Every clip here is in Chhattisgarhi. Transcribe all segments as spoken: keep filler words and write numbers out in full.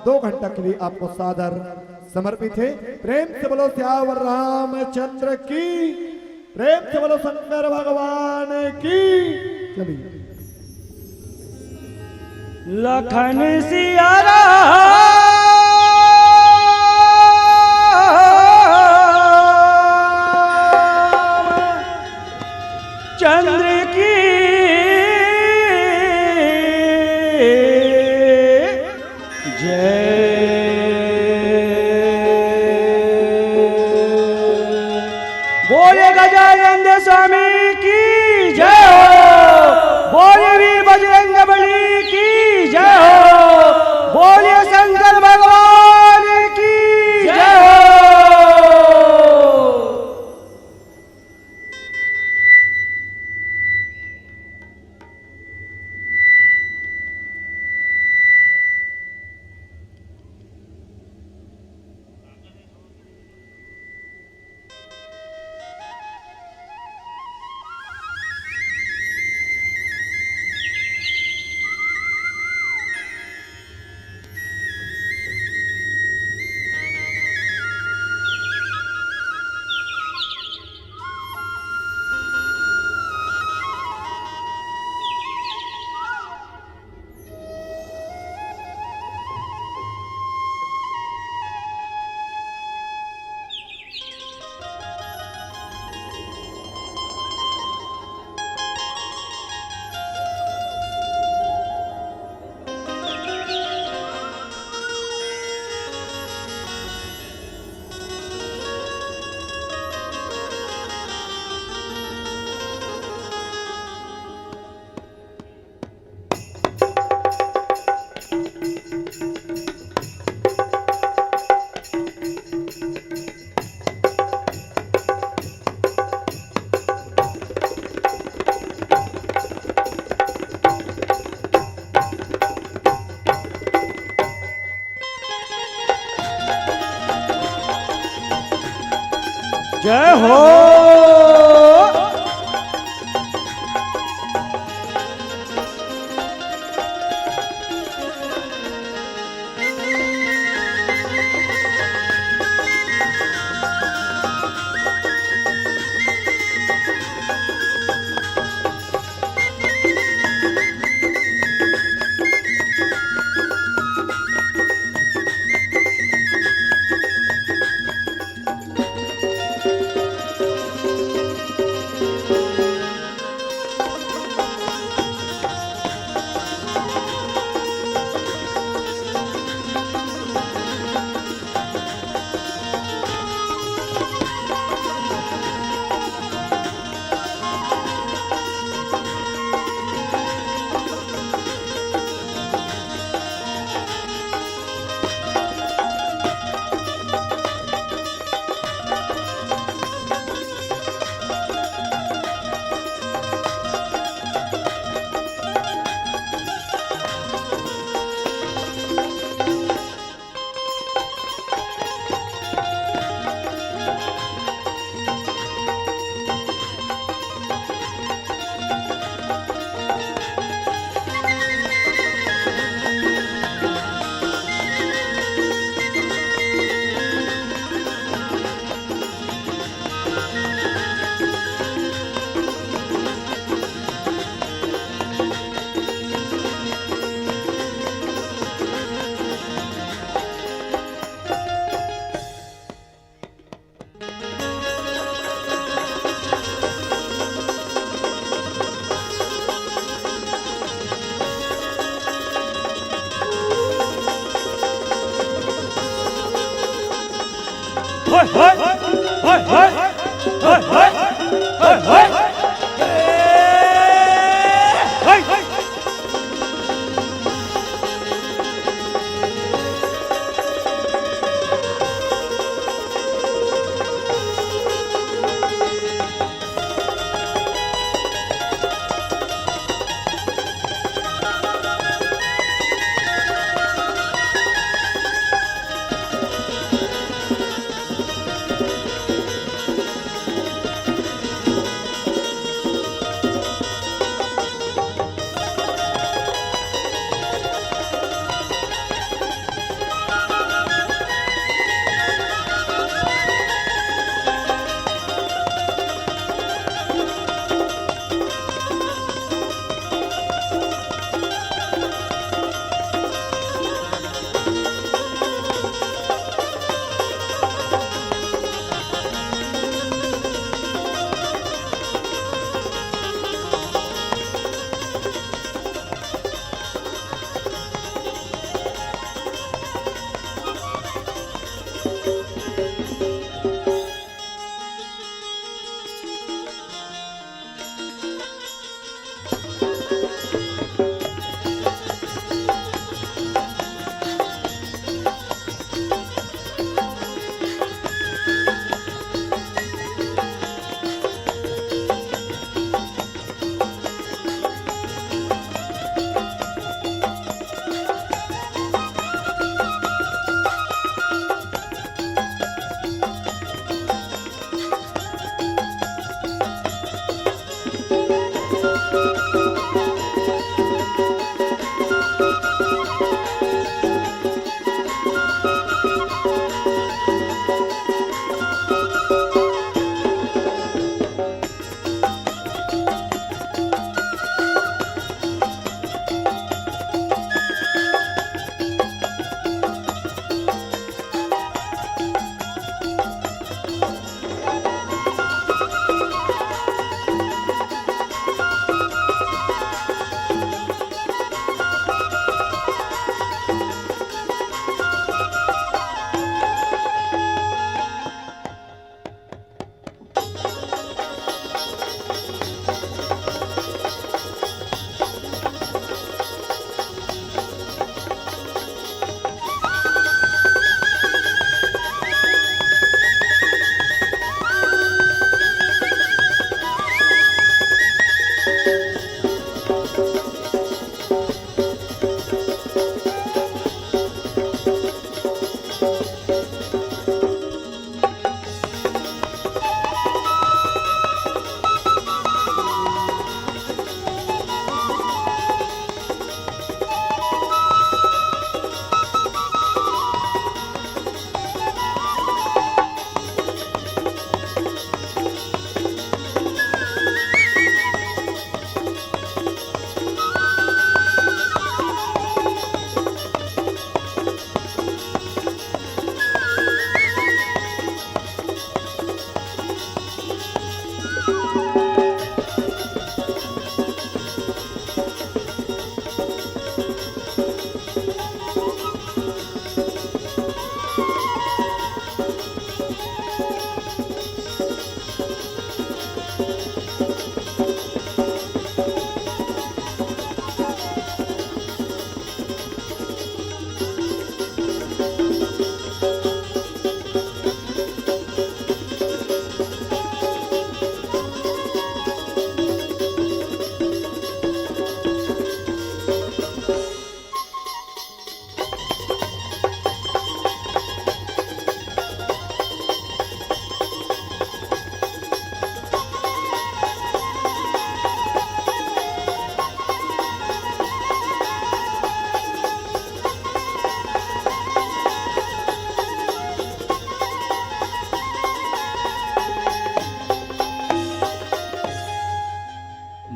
दो घंटा के लिए आपको सादर समर्पित है। प्रेम से बोलो सियावर रामचंद्र की, प्रेम से बोलो शंकर भगवान की। चलिए। लखन सिया राम चंद्र की जय। बोले गजानंद स्वामी की जय हो। बोले वीर बजरंग बली की जय हो। बोले शंकर भगवान की जय हो। जय हो।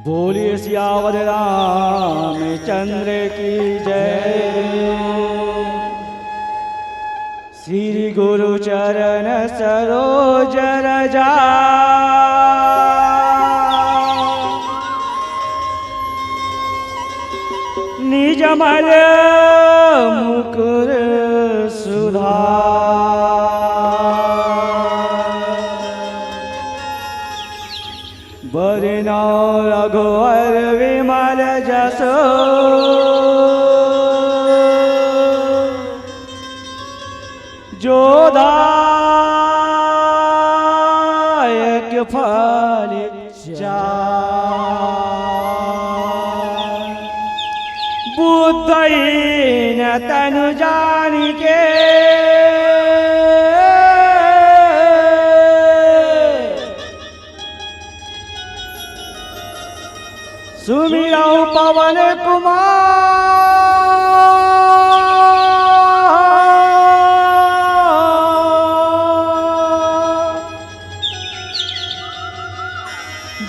बोलिए सियावर रामचंद्र की जय। श्री गुरु चरण सरोज रजा, निजमल मुकुर सुधार। बरनौ रघुवर विमल जसो, जोदायक फल चारि। बुद्धहीन तनु जानिके, सुमिरौ पवन कुमार।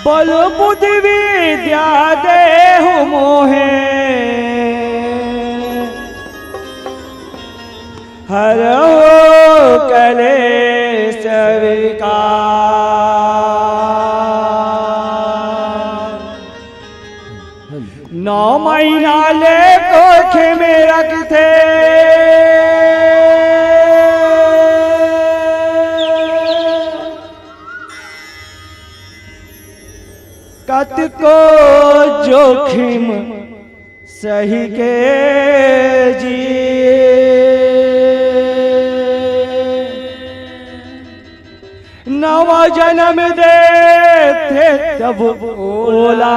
बल बुद्धि विद्या देहु मोहे, हरहु कलेश विकार। नौ महीना ले कोखे में रखथे, कतको जोखिम सहिके जी। नवा जनम देथे तब ओला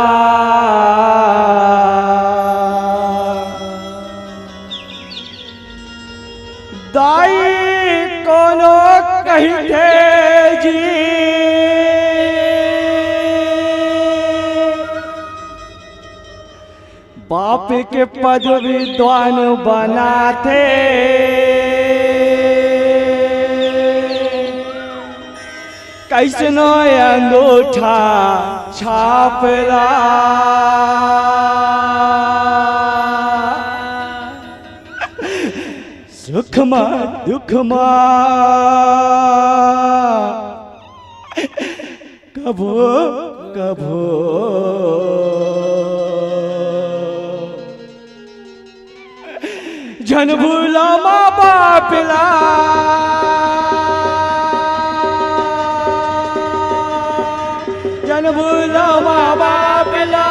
दाई कोनो कहिथे जी। बाप के पद विद्वान बनाथे, कइसनो अंगूठा छाप ला। सुख मा दुख मा कभो कभो झन भूला माँ बाप ला, झन भूला माँ बाप ला,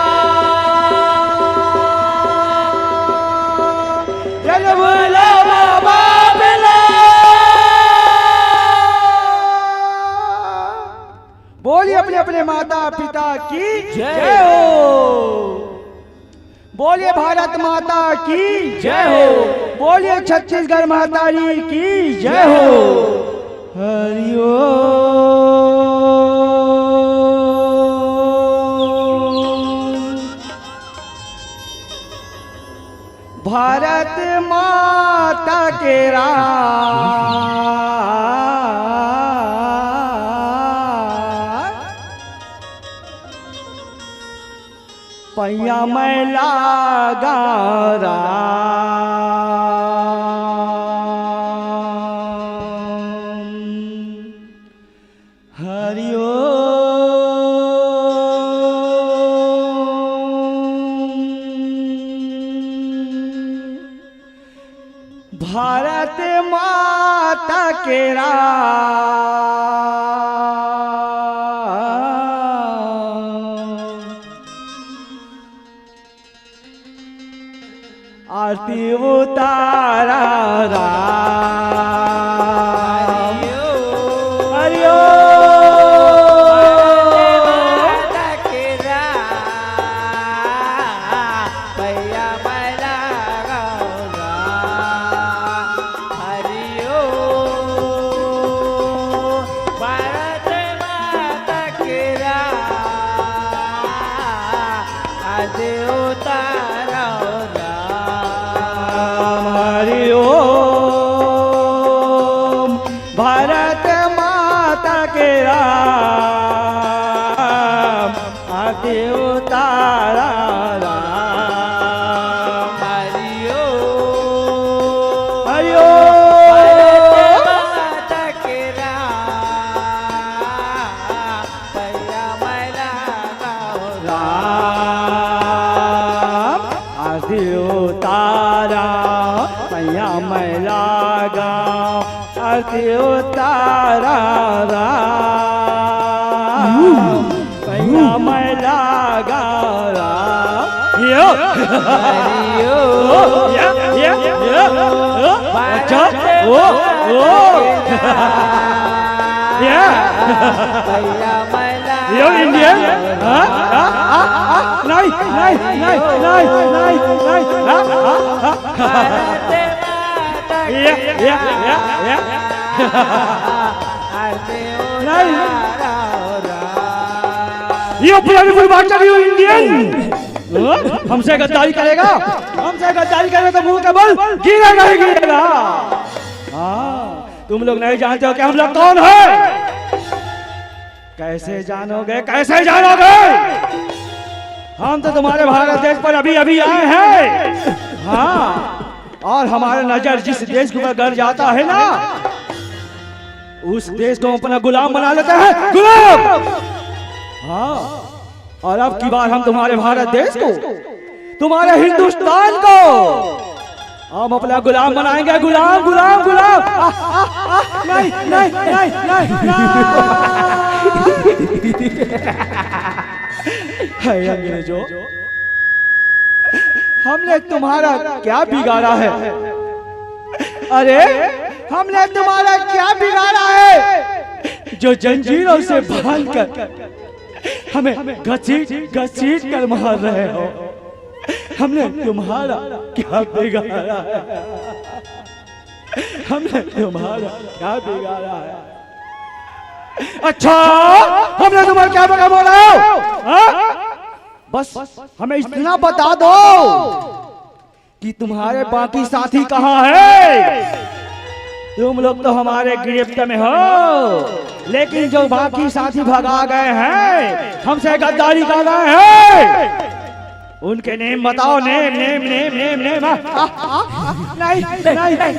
झन भूला माँ बाप ला। बोलिए अपने अपने माता पिता की जय जय हो। बोलिए भारत माता की जय हो। बोलिए छत्तीसगढ़ महतारी की जय हो। हरि ओम। भारत माता के राज, पैया मैं लागा राम। हरि ओम। भारत माता के राज, आरती उतारा राम। हरि ओम। भारत माता के राज, आज उतारो राम। हरि मैं लागा आरती उतारा राम, पैया मैं लागा राम। यो। हरिओ। ओ, या, या, या, ओ, अच्छा, ओ, ओ। या। पैया मैं लागा यो, इंडियन। हाँ, हाँ, हाँ, हाँ, नहीं, नहीं, नहीं, नहीं, नहीं, नहीं, हाँ, हाँ, हाँ। भारत माता की या, या, या, या। नहीं। ये पूरा भी बात चली हुई इंडियन। हाँ? हमसे गद्दारी करेगा, हमसे गद्दारी करेगा तो मुंह के बल गिरेगा ही गिरेगा। हाँ, तुम लोग नहीं जानते हो कि हम लोग कौन है, कैसे जानोगे, कैसे जानोगे? हम तो तुम्हारे भारत देश पर अभी अभी आए हैं। हाँ, और हमारा नजर जिस देश के ऊपर गड़ जाता है ना, उस देश को अपना गुलाम बना लेते हैं, गुलाम। हाँ, और अब की बार हम तुम्हारे भारत देश को, तुम्हारे हिंदुस्तान को हम अपना गुलाम बनाएंगे, गुलाम, गुलाम, गुलाम। आ, आ, आ, नहीं, नहीं, नहीं, नहीं, नहीं। हे अंग्रेजों, हमने तुम्हारा क्या बिगाड़ा है? अरे, हमने तुम्हारा क्या बिगाड़ा है जो जंजीरों से बांधकर हमें घसीट घसीट कर मार रहे हो? हमने तुम्हारा क्या बिगाड़ा है? हमने तुम्हारा क्या बिगाड़ा है? अच्छा, हमने तुम्हारा क्या बिगाड़ा, बोला हो? हाँ? बस हमें इतना बता दो कि तुम्हारे बाकी साथी कहाँ है? तुम लोग तो हमारे गिरफ्त में हो, लेकिन जो बाकी साथी भगा गए हैं, हमसे गद्दारी कर रहे हैं, उनके नेम बताओ, नेम, नेम, नेम, नेम, नेम। आ, आ, आ, नहीं, नहीं, नहीं, नहीं।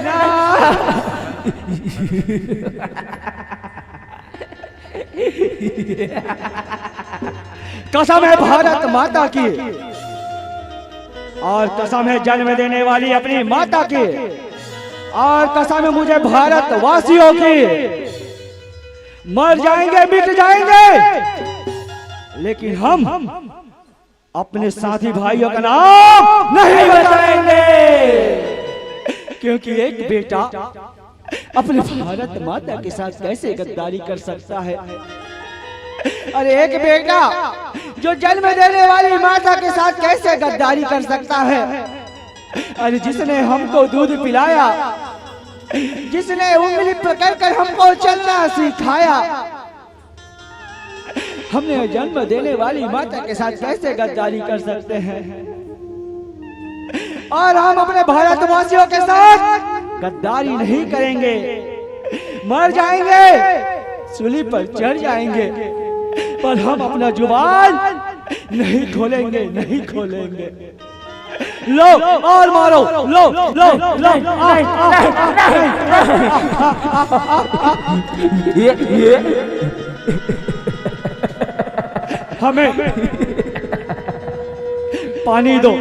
कसम है भारत माता की, और कसम है जन्म देने वाली अपनी माता की, और कसम है मुझे भारतवासियों की। मर जाएंगे, मिट जाएंगे, लेकिन हम अपने साथी भाइयों का नाम नहीं बताएंगे, क्योंकि एक बेटा अपने भारत माता के साथ कैसे गद्दारी कर सकता है? अरे, एक बेटा जो जन्म देने वाली माता के साथ कैसे गद्दारी कर सकता है? अरे, जिसने हमको दूध पिलाया, जिसने उंगली पकड़कर हमको चलना सिखाया, हमने जन्म देने वाली माता के साथ कैसे गद्दारी कर सकते हैं? और हम अपने भारतवासियों के साथ गद्दारी नहीं करेंगे। मर जाएंगे, सूली पर चढ़ जाएंगे, पर हम अपना जुबान नहीं खोलेंगे, नहीं खोलेंगे। लो और मारो, लो, लो, लो, आ, आ, आ, आ, ये, ये। हमें पानी दो,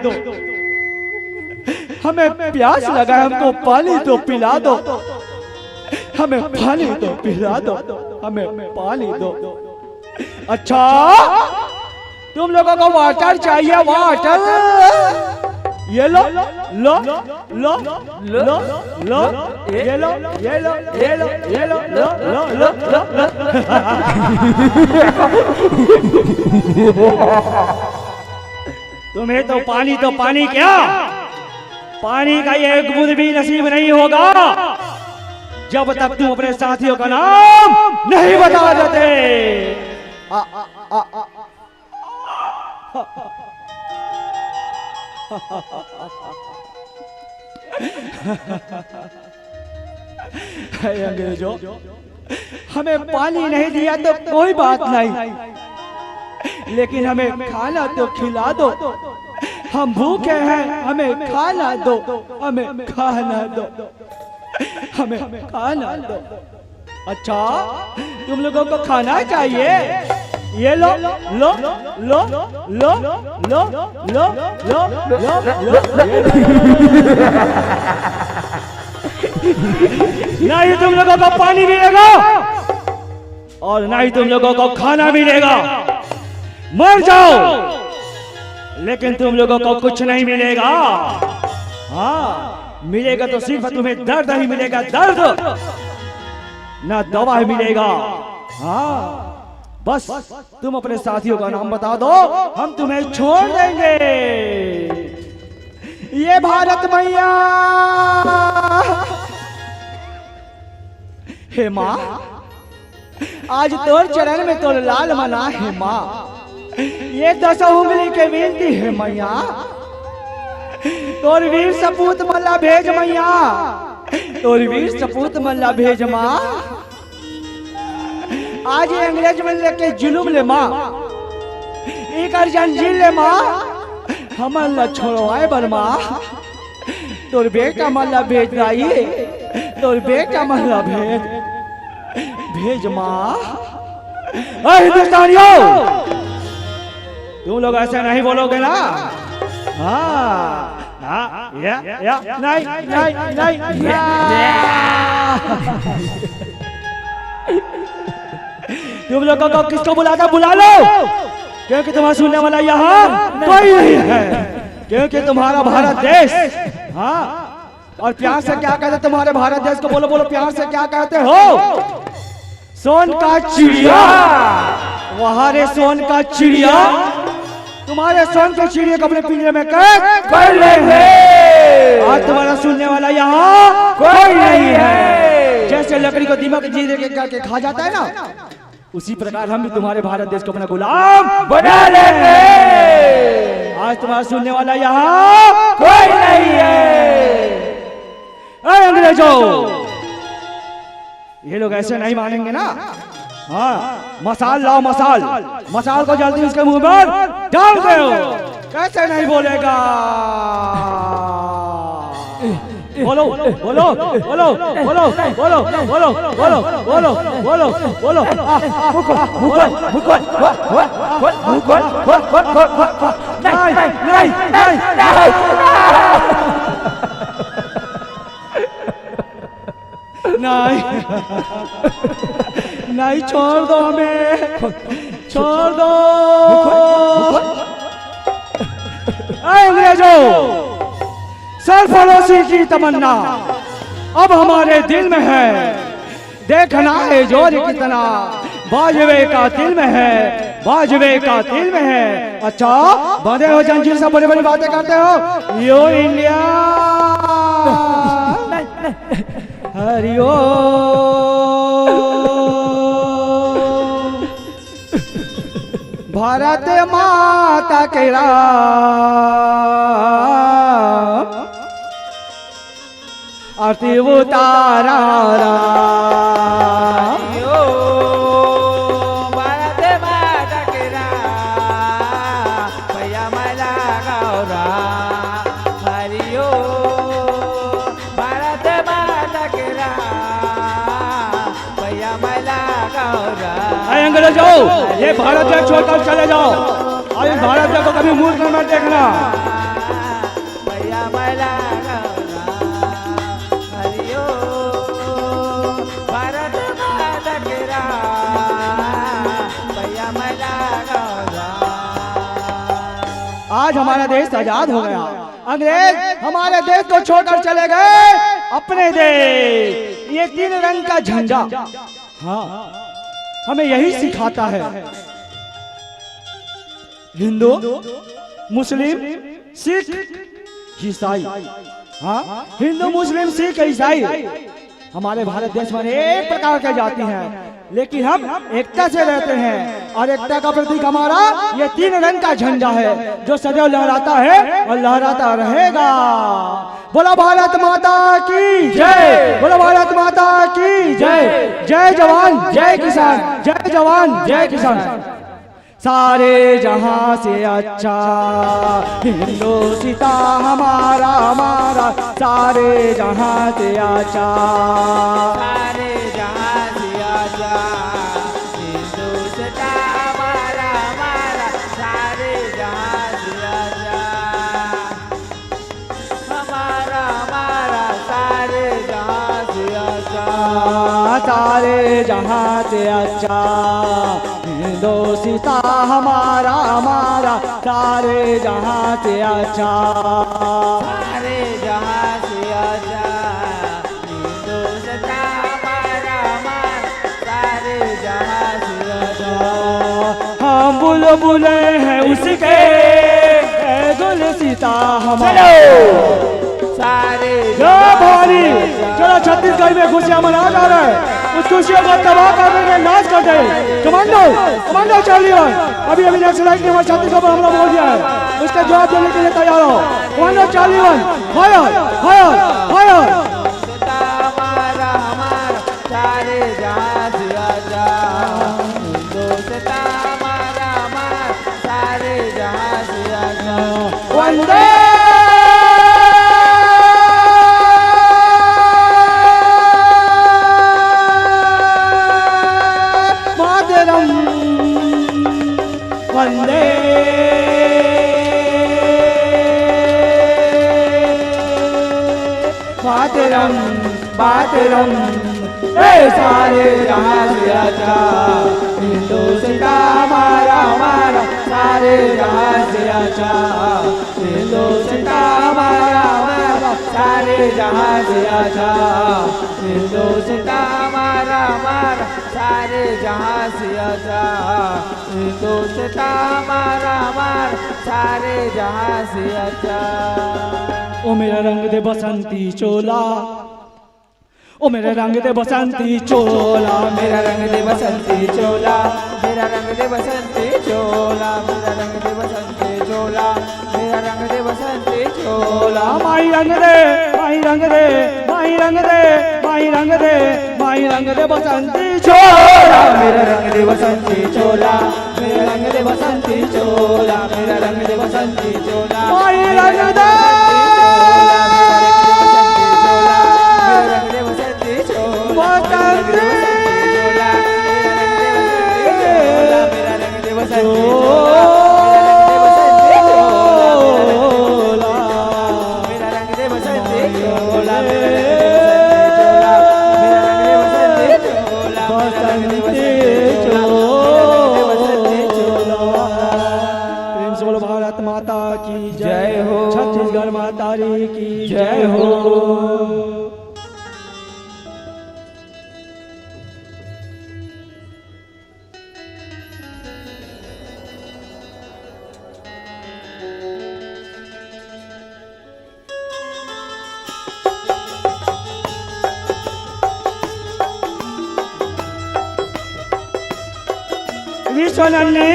हमें प्यास लगा है, हमको पानी दो, पिला दो, हमें पानी दो, पिला दो, हमें पानी दो। अच्छा, तुम लोगों को वाटर चाहिए, वाटर? ये लो, लो, लो, लो, लो, लो, ये लो, ये लो, ये लो, ये लो, लो, लो, लो, लो, लो। तुम्हें तो पानी, तो पानी क्या, पानी का ये एक बूंद भी नसीब नहीं होगा जब तक तुम अपने साथियों का नाम नहीं बता देते। आ, आ, आ, आ, आ। हे अंग्रेजों, हमें पानी नहीं दिया तो कोई बात नहीं, लेकिन हमें खाना तो खिला दो। हम भूखे हैं, हमें खाना दो, हमें खाना दो, हमें खाना दो। अच्छा, तुम लोगों को खाना चाहिए? ये लो, लो, लो, लो, लो, लो, लो, लो, लो, लो। ना ही तुम लोगों को पानी मिलेगा और ना ही तुम लोगों को खाना मिलेगा। मर जाओ, लेकिन तुम लोगों को कुछ नहीं मिलेगा। हाँ, मिलेगा तो सिर्फ तुम्हें दर्द ही मिलेगा, दर्द, ना दवा ही मिलेगा। हाँ, बस तुम अपने साथियों का नाम बता दो, हम तुम्हें छोड़ देंगे। ये भारत मैया, हे माँ, आज तोर चरण में तोर लाल मना हे माँ। ये दसों उंगली के विनती हे मैया, तोर वीर सपूत मन ला भेज मैया, तोर वीर सपूत मन ला भेज माँ। आज ये अंग्रेज मन लेके जुलुम ले माँ, एकर जंजीर ले माँ, हमन ला छोड़वाए बर माँ, तोर बेटा मन ला भेज दाई, तोर बेटा मन ला भेज, भेज माँ। ए हिंदुस्तानियों, तुम लोग ऐसे नहीं बोलोगे ना? हाँ, हाँ, या, या, नहीं, नहीं, नहीं, या। तुम लोगों को किसको बुलाता, बुला लो, क्योंकि तुम्हारा सुनने वाला यहाँ कोई नहीं है, क्योंकि तुम्हारा भारत देश, हाँ, और प्यार से क्या कहते तुम्हारे भारत देश को? बोलो, बोलो, प्यार से क्या कहते हो? सोन का चिड़िया। वाह रे सोन का चिड़िया, तुम्हारे सोन के चिड़िए को अपने पिंजरे में कैद कर लेंगे। आज तुम्हारा सुनने वाला यहाँ कोई नहीं है। जैसे लकड़ी को दीमक जी दे के करके खा जाता है ना, उसी प्रकार हम भी तुम्हारे भारत देश को अपना गुलाम बना लेंगे। आज तुम्हारा सुनने वाला यहाँ कोई नहीं है। ए अंग्रेजों, ये लोग ऐसे नहीं मानेंगे ना। हाँ, मसाल लाओ, मसाल, मसाल को जल्दी उसके मुंह पर डाल दो। कैसे नहीं बोलेगा? बोलो, बोलो, बोलो, बोलो, बोलो, बोलो, बोलो, बोलो, बोलो, बोलो, बोलो, बोलो। आ, आ, मुकुल, मुकुल, मुकुल, मुकुल, मुकुल, मुकुल, मुकुल, मुकुल। नहीं, नहीं, नहीं, नहीं, नहीं। नहीं, नहीं, छोड़ दो हमें, छोड़ दो। ऐ अंग्रेजों, सरफरोशी की तमन्ना अब हमारे दिल में है। देखना है जोर कितना बाजवे का दिल में है, बाजवे का दिल में है। अच्छा, बंधे हो जंजीर से, बड़ी बड़ी बातें करते हो। यो इंडिया। हरिओम। भारत माता के राम, आरती उतारा राम। हरिओम। भारत माता के राम, भैया मला गौरा। हरिओम। भारत माता के राम, भैया मला गौरा। अरे अंग्रेजों, ये भारत देश छोड़कर चले जाओ और इस भारत देश को कभी मुड़ कर मत देखना। भैया मला गौरा। हरिओम। भारत माता के राम, भैया मला गौरा। आज हमारा देश आजाद हो गया। अंग्रेज हमारे देश को छोड़कर चले गए अपने देश। ये तीन रंग का झंडा, हाँ, हमें यही सिखाता है। हिंदू, मुस्लिम, सिख, ईसाई। हाँ, हिंदू, मुस्लिम, सिख, ईसाई। हमारे भारत देश में अनेक प्रकार के जाति हैं, लेकिन हम एकता से रहते हैं और एकता का प्रतीक हमारा ये तीन रंग का झंडा है, जो सदैव लहराता है और लहराता रहेगा। बोला भारत माता की जय, बोला भारत माता की जय। जय जवान, जय किसान, जय जवान, जय किसान। सारे जहां से अच्छा हिंदुस्तान हमारा, हमारा, सारे जहां से अच्छा। सारे जहां से अच्छा हिंदुस्तान हमारा, हमारा, सारे जहां से अच्छा। हमारा, हमारा, सारे जहां सारे जहां से अच्छा, हिंदोसिता हमारा, हमारा, सारे जहां से अच्छा। सारे जहां से अच्छा, हिंदोसिता हमारा, हमारा, सारे जहां से अच्छा। हम बुलबुल हैं उसके, ए गुलसिता हमारा। चलो। सारे जय भवानी। चलो, छत्तीसगढ़ में खुशियां मनाया जा रहा है, उस खुशियों को तबाह कर देंगे, नाश कर देंगे। कमांडो, कमांडो चार्ली वन, अभी अभी नक्सलाइट ने हमारे छत्तीसगढ़ पर हमला बोल दिया है, उसका जवाब देने के लिए तैयार हो। कमांडो चार्ली वन, फायर, फायर, फायर। हिंदोसिता हमारा, हमारा, सारे जहां से अच्छा। हिंदोसिता हमारा, हमारा, सारे जहां से अच्छा। वंदे मातरम, वंदे मातरम, मातरम। ए सारे जहां से अच्छा, हिंदोसिता हमारा, हमारा, सारे जहां से अच्छा। हिंदोसिता हमारा, हमारा, सारे जहां से अच्छा। हिंदोसिता हमारा, हमारा, सारे जहां से अच्छा। हिंदोसिता हमारा, हमारा, सारे जहां से अच्छा। ओ मेरा रंग दे बसंती चोला, ओ मेरा रंग दे बसंती चोला, मेरा रंग दे बसंती चोला, मेरा रंग दे बसंती चोला, मेरा रंग दे बसंती चोला, मेरा रंग दे बसंती चोला। माई रंग दे, माई रंग दे, माई रंग दे, माई रंग दे, माई रंग दे बसंती चोला, मेरा रंग दे बसंती चोला, मेरा रंग दे बसंती चोला, मेरा रंग दे बसंती चोला। माई रंग दे। मेरा रंग दे बसंती चोला, मेरा रंग दे बसंती चोला, मेरा रंग दे बसंती चोला, मेरा रंग दे बसंती चोला, मेरा रंग दे बसंती चोला, मेरा रंग दे बसंती चोला, मेरा रंग दे बसंती चोला, मेरा रंग दे बसंती चोला, मेरा रंग दे बसंती चोला, मेरा रंग दे बसंती चोला, मेरा रंग दे बसंती चोला। प्रेम से बोलो भारत माता की जय हो। छत्तीसगढ़ माता री की जय हो। विश्वनंदिनी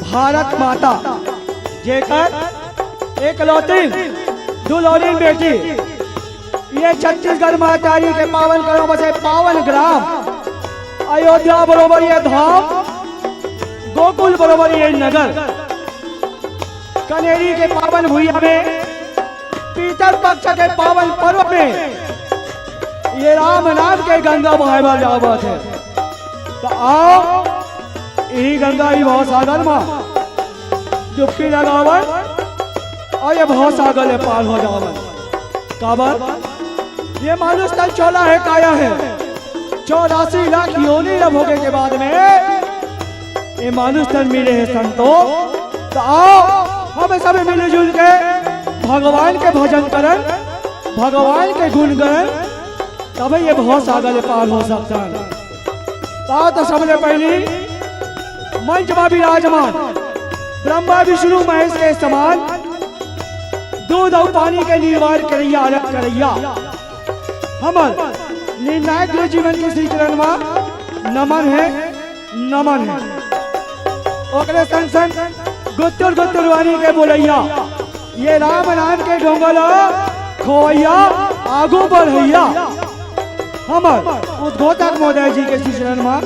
भारत माता, जेकर एकलौती दुलौरी बेटी, ये छत्तीसगढ़ महतारी के पावन करम बसे पावन ग्राम अयोध्या बरोबर ये धाम, गोकुल बरोबर ये नगर, कनेरी के पावन भुइया में, पीतर पक्ष के पावन पर्व में ये राम नाम के गंगा बहाए बर जावत हे। त आओ, इही गंगा, इही भवसागर म डुबकी लगावन अउ ये भवसागर ले पार हो जावन। काबर? ये मानुष तन चौला हे, काया हे। चौरासी लाख योनि ला भोगे के बाद में ये मानुष तन मिले हे संतो। त आओ, हम सब मिलजुल के भगवान के भजन करन, भगवान के गुण करन, तभे ये भवसागर ले पार हो सकथन। त आओ, त सबले पहिली मंच म विराजमान ब्रह्मा विष्णु महेश के समान दूध अउ पानी के निर्वाण करइया, अलग करइया हमर निर्णायक गुरु जी मन के श्री चरण म नमन हे, नमन हे। ओकरे संग संग गुत्तुर गुत्तुर वाणी के बोलइया, ये राम नाम के डोंगा ल खोवइया, आगू बढ़इया हमर उद्घोषक महोदय जी के श्री चरण म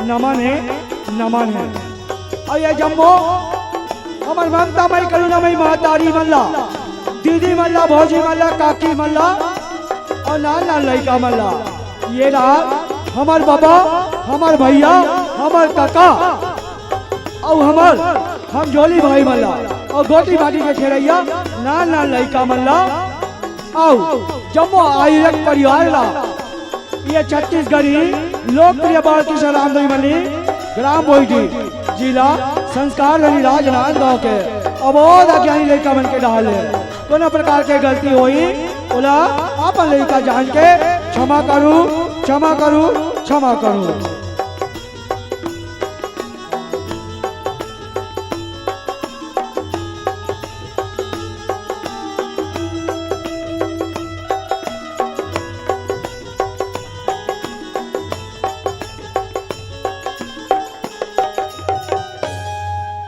नमन हे, नमन हे। अउ ये जम्मो हमर ममता मई, करुणा मई महतारी मन ला, दीदी मन ला, भौजी मन ला, काकी मन ला, अउ नान नान लइका मन ला, ये ला हमर बबा, हमर भइया, हमर कका, अउ हमर हमजोली भाई मन ला, अउ गोटी बाटी के खेलइया नान नान लइका मन ला, अउ जम्मो आयोजक परिवार ला, ये छत्तीसगढ़ी लोकप्रिय बाल किशोर रामधनी मल्ली, ग्राम बोईडीह, जिला संस्कार धनी राजनांदगांव के अबोध अज्ञानी लइका मन के डहार ले कोनो प्रकार के गलती होही, ओला अपन लइका जान के क्षमा करू, क्षमा करू, क्षमा करू।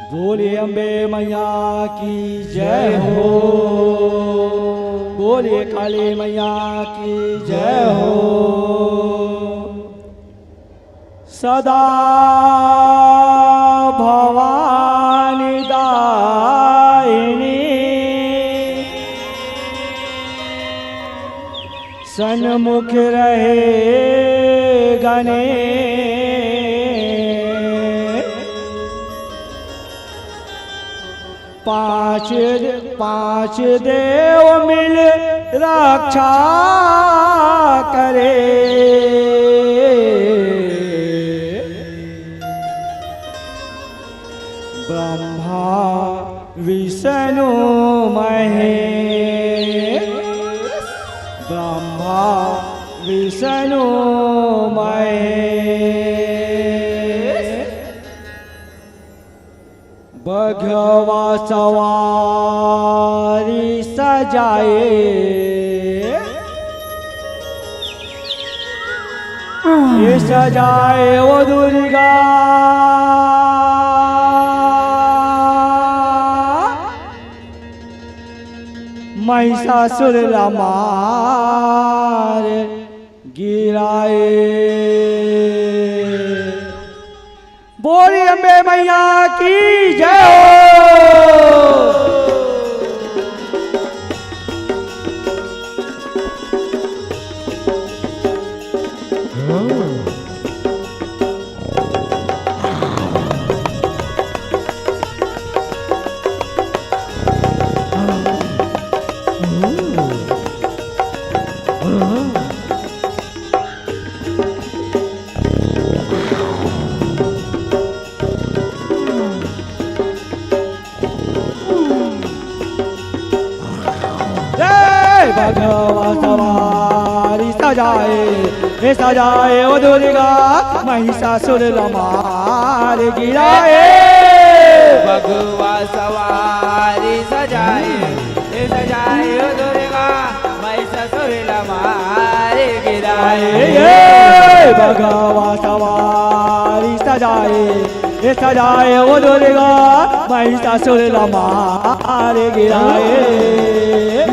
बोलिए अम्बे मैया की जय हो, बोलिए काली मैया की जय हो। सदा भवानी दायिनी सन्मुख रहे गणेश। पांच, पांच देव मिल रक्षा करे। ब्रह्मा विष्णु महेश, ब्रह्मा विष्णु महेश। बघवा सवारी सजाए, ये सजाए ओ दुर्गा। महिषासुर ला मार गिराए। बोली अम्बे मैया की जय हो। जय बघवा सवारी सजाए, हे सजाए ओ दुर्गा, महिषासुर ला मार गिराए। बघवा सवारी सजाए, हे सजाए ओ दुर्गा, महिषासुर ला मार गिराए। ए बघवा सवारी सजाए, ए सजाए ओ दुर्गा, महिषासुर ला मार गिराए।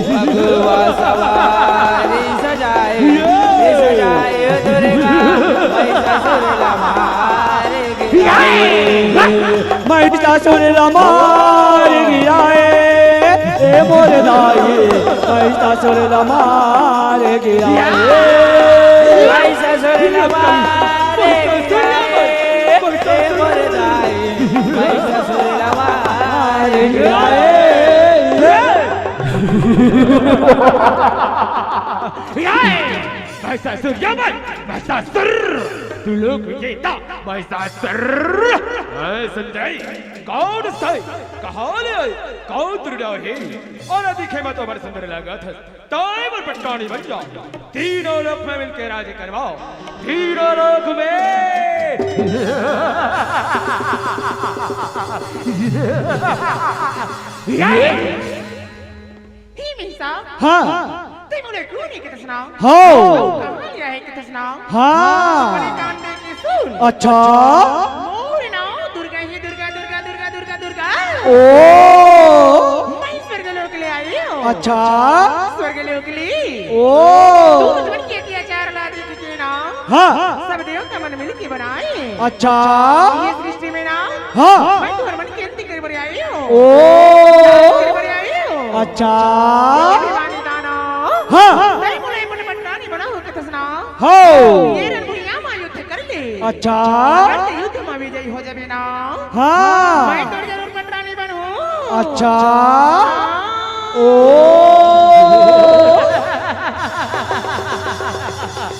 बघवा सवारी सजाए, ए सजाए ओ दुर्गा, महिषासुर ला मार महिषासुर ला मार गिराए, ए मोर दाई, महिषासुर ला मार गिराए। महिषासुर ला मार गिराए, ए मोर दाई, महिषासुर ला मार गिराए। महिषासुर, महिषासुर, तू लोक विजेता महिषासुर। ए संजय, कौन से, कहाँ ले आए, कौन तुरड़ा है? और दिखे में तो बड़ सुंदर लागत है। ताई मोर पटरानी बन जाओ, तीनों लोक में मिलके राज करवाओ, तीनों लोक में। हे महिषा। हाँ। तैं मोला कोन हे कथस ना? हव। कहाँ ले आए कथस ना? हाँ। मोर कान में के सुन। अच्छा। मोर नाव दुर्गा हे, दुर्गा, दुर्गा, दुर्गा, दुर्गा, दुर्गा। ओ। मैं स्वर्ग लोक ले आई हूँ। अच्छा। स्वर्ग लोक ले। ओ। दूत मन के अत्याचार ला देख के ना। हाँ। सब देवता मन मिल के बनाए। अच्छा। ये सृष्टि में ना। हाँ। मैं तुहर मन के अंत करे बर आई हूँ। ओ। करे बर आई हूँ। अच्छा। ये भवानी दाना। हाँ। नहीं बोले मन मन रानी बना हो कथस ना। हो। ये रणभूमिया मा युद्ध कर ले। अच्छा। करते युद्ध मा विजयी हो जाबे ना। हाँ। मैं तोर जरूर पटरानी बनहूँ। अच्छा। हाँ। ओ।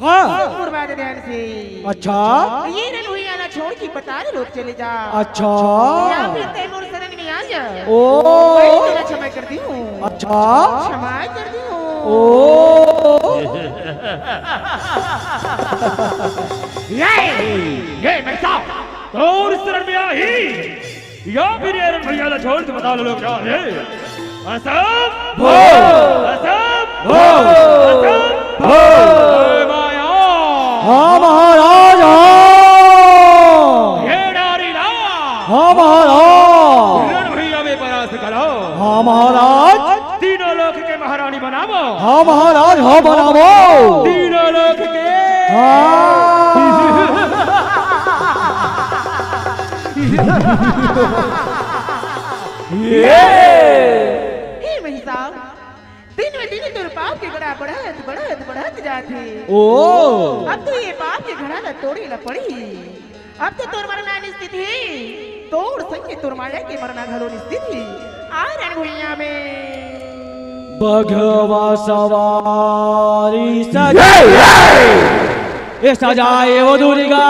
हाँ। सुन मोर बात ध्यान से। अच्छा। ये रण भुइयां ला छोड़ के पताल लोक चले जा। अच्छा। या फिर तैं मोर शरण में आ जा। ओ। मैं तेला क्षमा कर दिहूं। अच्छा। क्षमा कर दिहूं। ओ। ये, ये महिषा तोर शरण में आही। या फिर ये रण भुइयां ला छोड़ के पताल लोक जा रे। असंभव! असंभव! असंभव! हे माया! हाँ महाराज, हाँ। हे नारी ला! हाँ महाराज। रण भुइयां में परास्त करो। हाँ महाराज। तीनों लोक के महारानी बनावो। हाँ महाराज, हाँ बनावो। तीनों लोक के। हाँ। ये। हे महिषा, दिन में दिन तोर पाप के गड़ा बढ़त, बढ़त, बढ़त जाथे। ओ। अब तो ये पाप के घड़ा ला तोड़े ला पड़ही। अब तो तोर मरना निश्चित हे, तोर संग तोर माया के मरना घलो निश्चित हे। आ रण भुइयां में। बघवा सवारी सजा, ए सजाए ओ दुर्गा।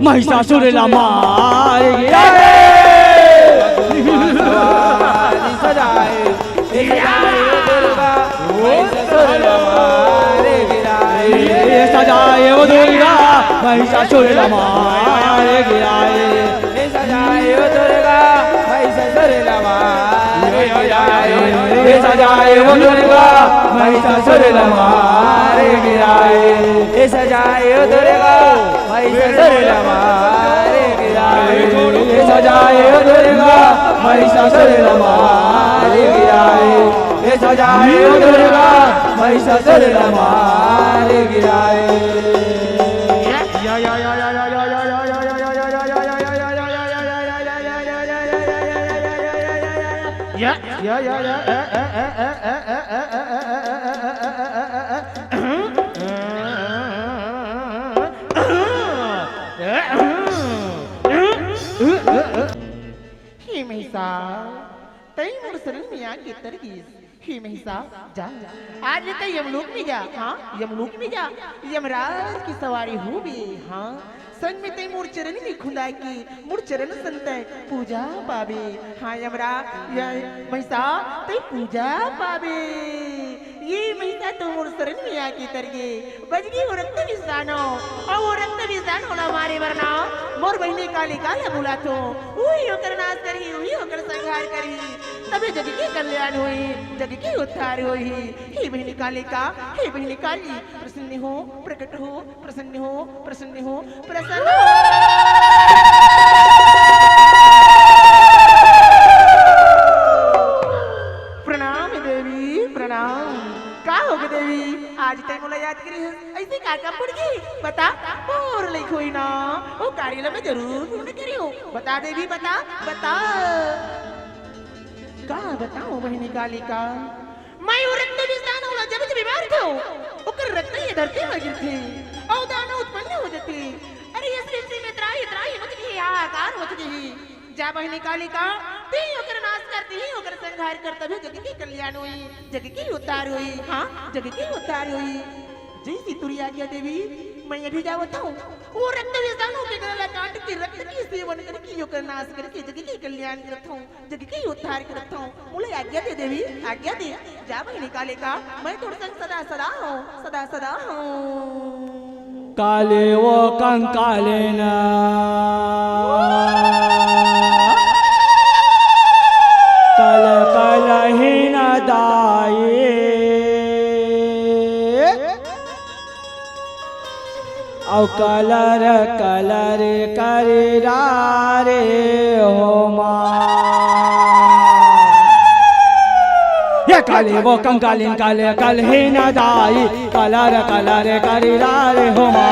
महिषासुर ला मार गिराए। सजाए, ए सजाए ओ दुर्गा, महिषासुर ला मार गिराए। ए सजाए ओ दुर्गा, महिषासुर ला मार गिराए। ए सजाए ओ दुर्गा, महिषासुर ला मार गिराए। ए सजाए ओ दुर्गा, महिषासुर ला मार गिराए। ए सजाए ओ दुर्गा, महिषासुर ला मार गिराए। ए सजाए ओ दुर्गा, महिषासुर ला मार गिराए। ए सजाए ओ दुर्गा, महिषासुर ला मार गिराए। हे महिषा, तैं मोर शरण में आके तर गिस। हे महिषा, जा, आज ले तैं यमलोक में जा, हाँ, यमलोक में जा, यमराज की सवारी होबे, हाँ, संग में तैं मोर चरण में खुंदा के, मोर चरण सन तैं पूजा पाबे, हाँ, यमराज, या महिषा, तैं पूजा पाबे। ये महिषा तो मोर शरण में आके तर गे, बजगी वो रक्त बिंदानो, अउ वो रक्त बिंदानो ला मारे बर ना, मोर बहिनी कालिका ला बुलाथों, उही ओकर नाश करही, उही ओकर संहार करही, तभे जग के कल्याण होही, जग के उद्धार होही। हे बहिनी कालिका, हे बहिनी काली, प्रसन्न हो, प्रकट हो, प्रसन्न हो, प्रसन्न हो, प्रसन्न हो। प्रणाम देवी, प्रणाम। का होगे देवी, आज तैं मोला याद करे हस? अइसे का काम पड़ गे? बता, मोर लइक होही ना, ओ कार्य ला मैं जरूर पूर्ण करिहूं। बता देवी, बता, बता। का बतावं बहिनी कालिका, मैं वो रक्त बिंदानो अउ दानव उत्पन्न हो जाथे। अरे, ये सृष्टि में त्राहि त्राहि मच गई, हाहाकार मच गई। जा बहिनी कालिका, तिहीं ओकर नाश कर, तिहीं ओकर संहार कर, तभे जग के कल्याण होई, जग के उद्धार होई, हाँ, जग के उद्धार होई। जैसी तुरी आज्ञा देवी, मैं अभी जावत हूँ। वो रक्त विषाणु के गला काट के रक्त के सेवन करके ओकर नाश करके जग के कल्याण करत हूँ, जग के उद्धार करत हूँ। मोला आज्ञा दे देवी, आज्ञा दे। जा बहिनी कालिका, मैं तोर संग सदा सदा हूँ, सदा सदा हूँ। काले वो कंकालेन कल कल ही न दाई। अउ कलर कलर करिरा रे होमा। ये काले वो कंकालिन काले कल ही न दाई, कलर कलर करिरा रे होमा।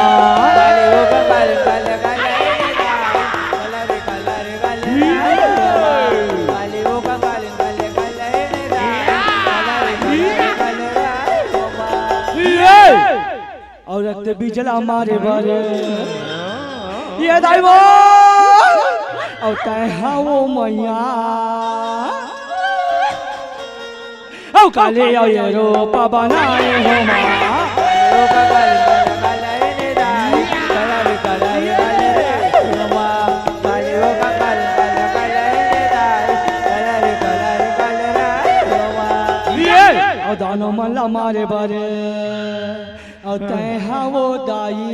ये! अउ रक्त बिजला मारे बर ये दाई वो, अउ तैं हा वो मैया, अउ काले अउ ये रूप बनाए हो माँ। ये! अउ दानव मन ला मारे बर अउ तैं हा वो दाई,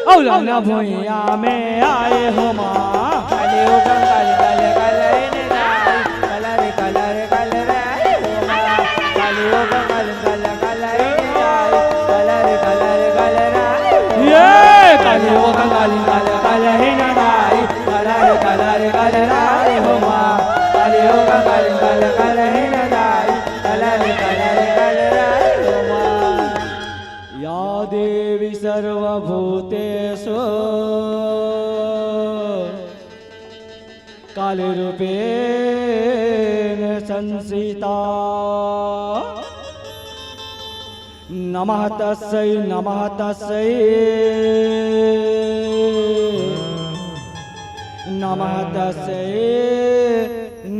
अउ रंगना भुइयां में आए हो माँ। ये काले वो कंगाली काले काले ही ना दाई, कलर कलर कलर आए हो माँ। काले वो कंगाली काले काले ही ना दाई, कलर कलर कलर आए हो माँ। या देवी सर्वभूतेषु कालरूपेण संस्थिता। नमः तस्यै, नमः तस्यै, नमः तस्यै,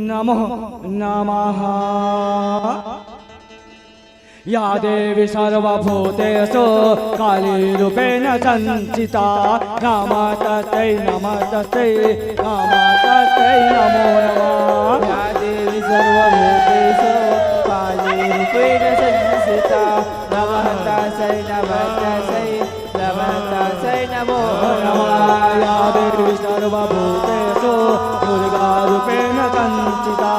नमो नमः। या देवी सर्वभूतेषु काली रूपेण संस्थिता। नमः तस्यै, नमः तस्यै, नमः तस्यै, नमो नमः। या देवी सर्वभूतेषु काली रूपेण संस्थिता। नमः तस्यै, नमः तस्यै, नमः तस्यै, नमो नमः। या देवी सर्वभूतेषु दुर्गा रूपेण संस्थिता।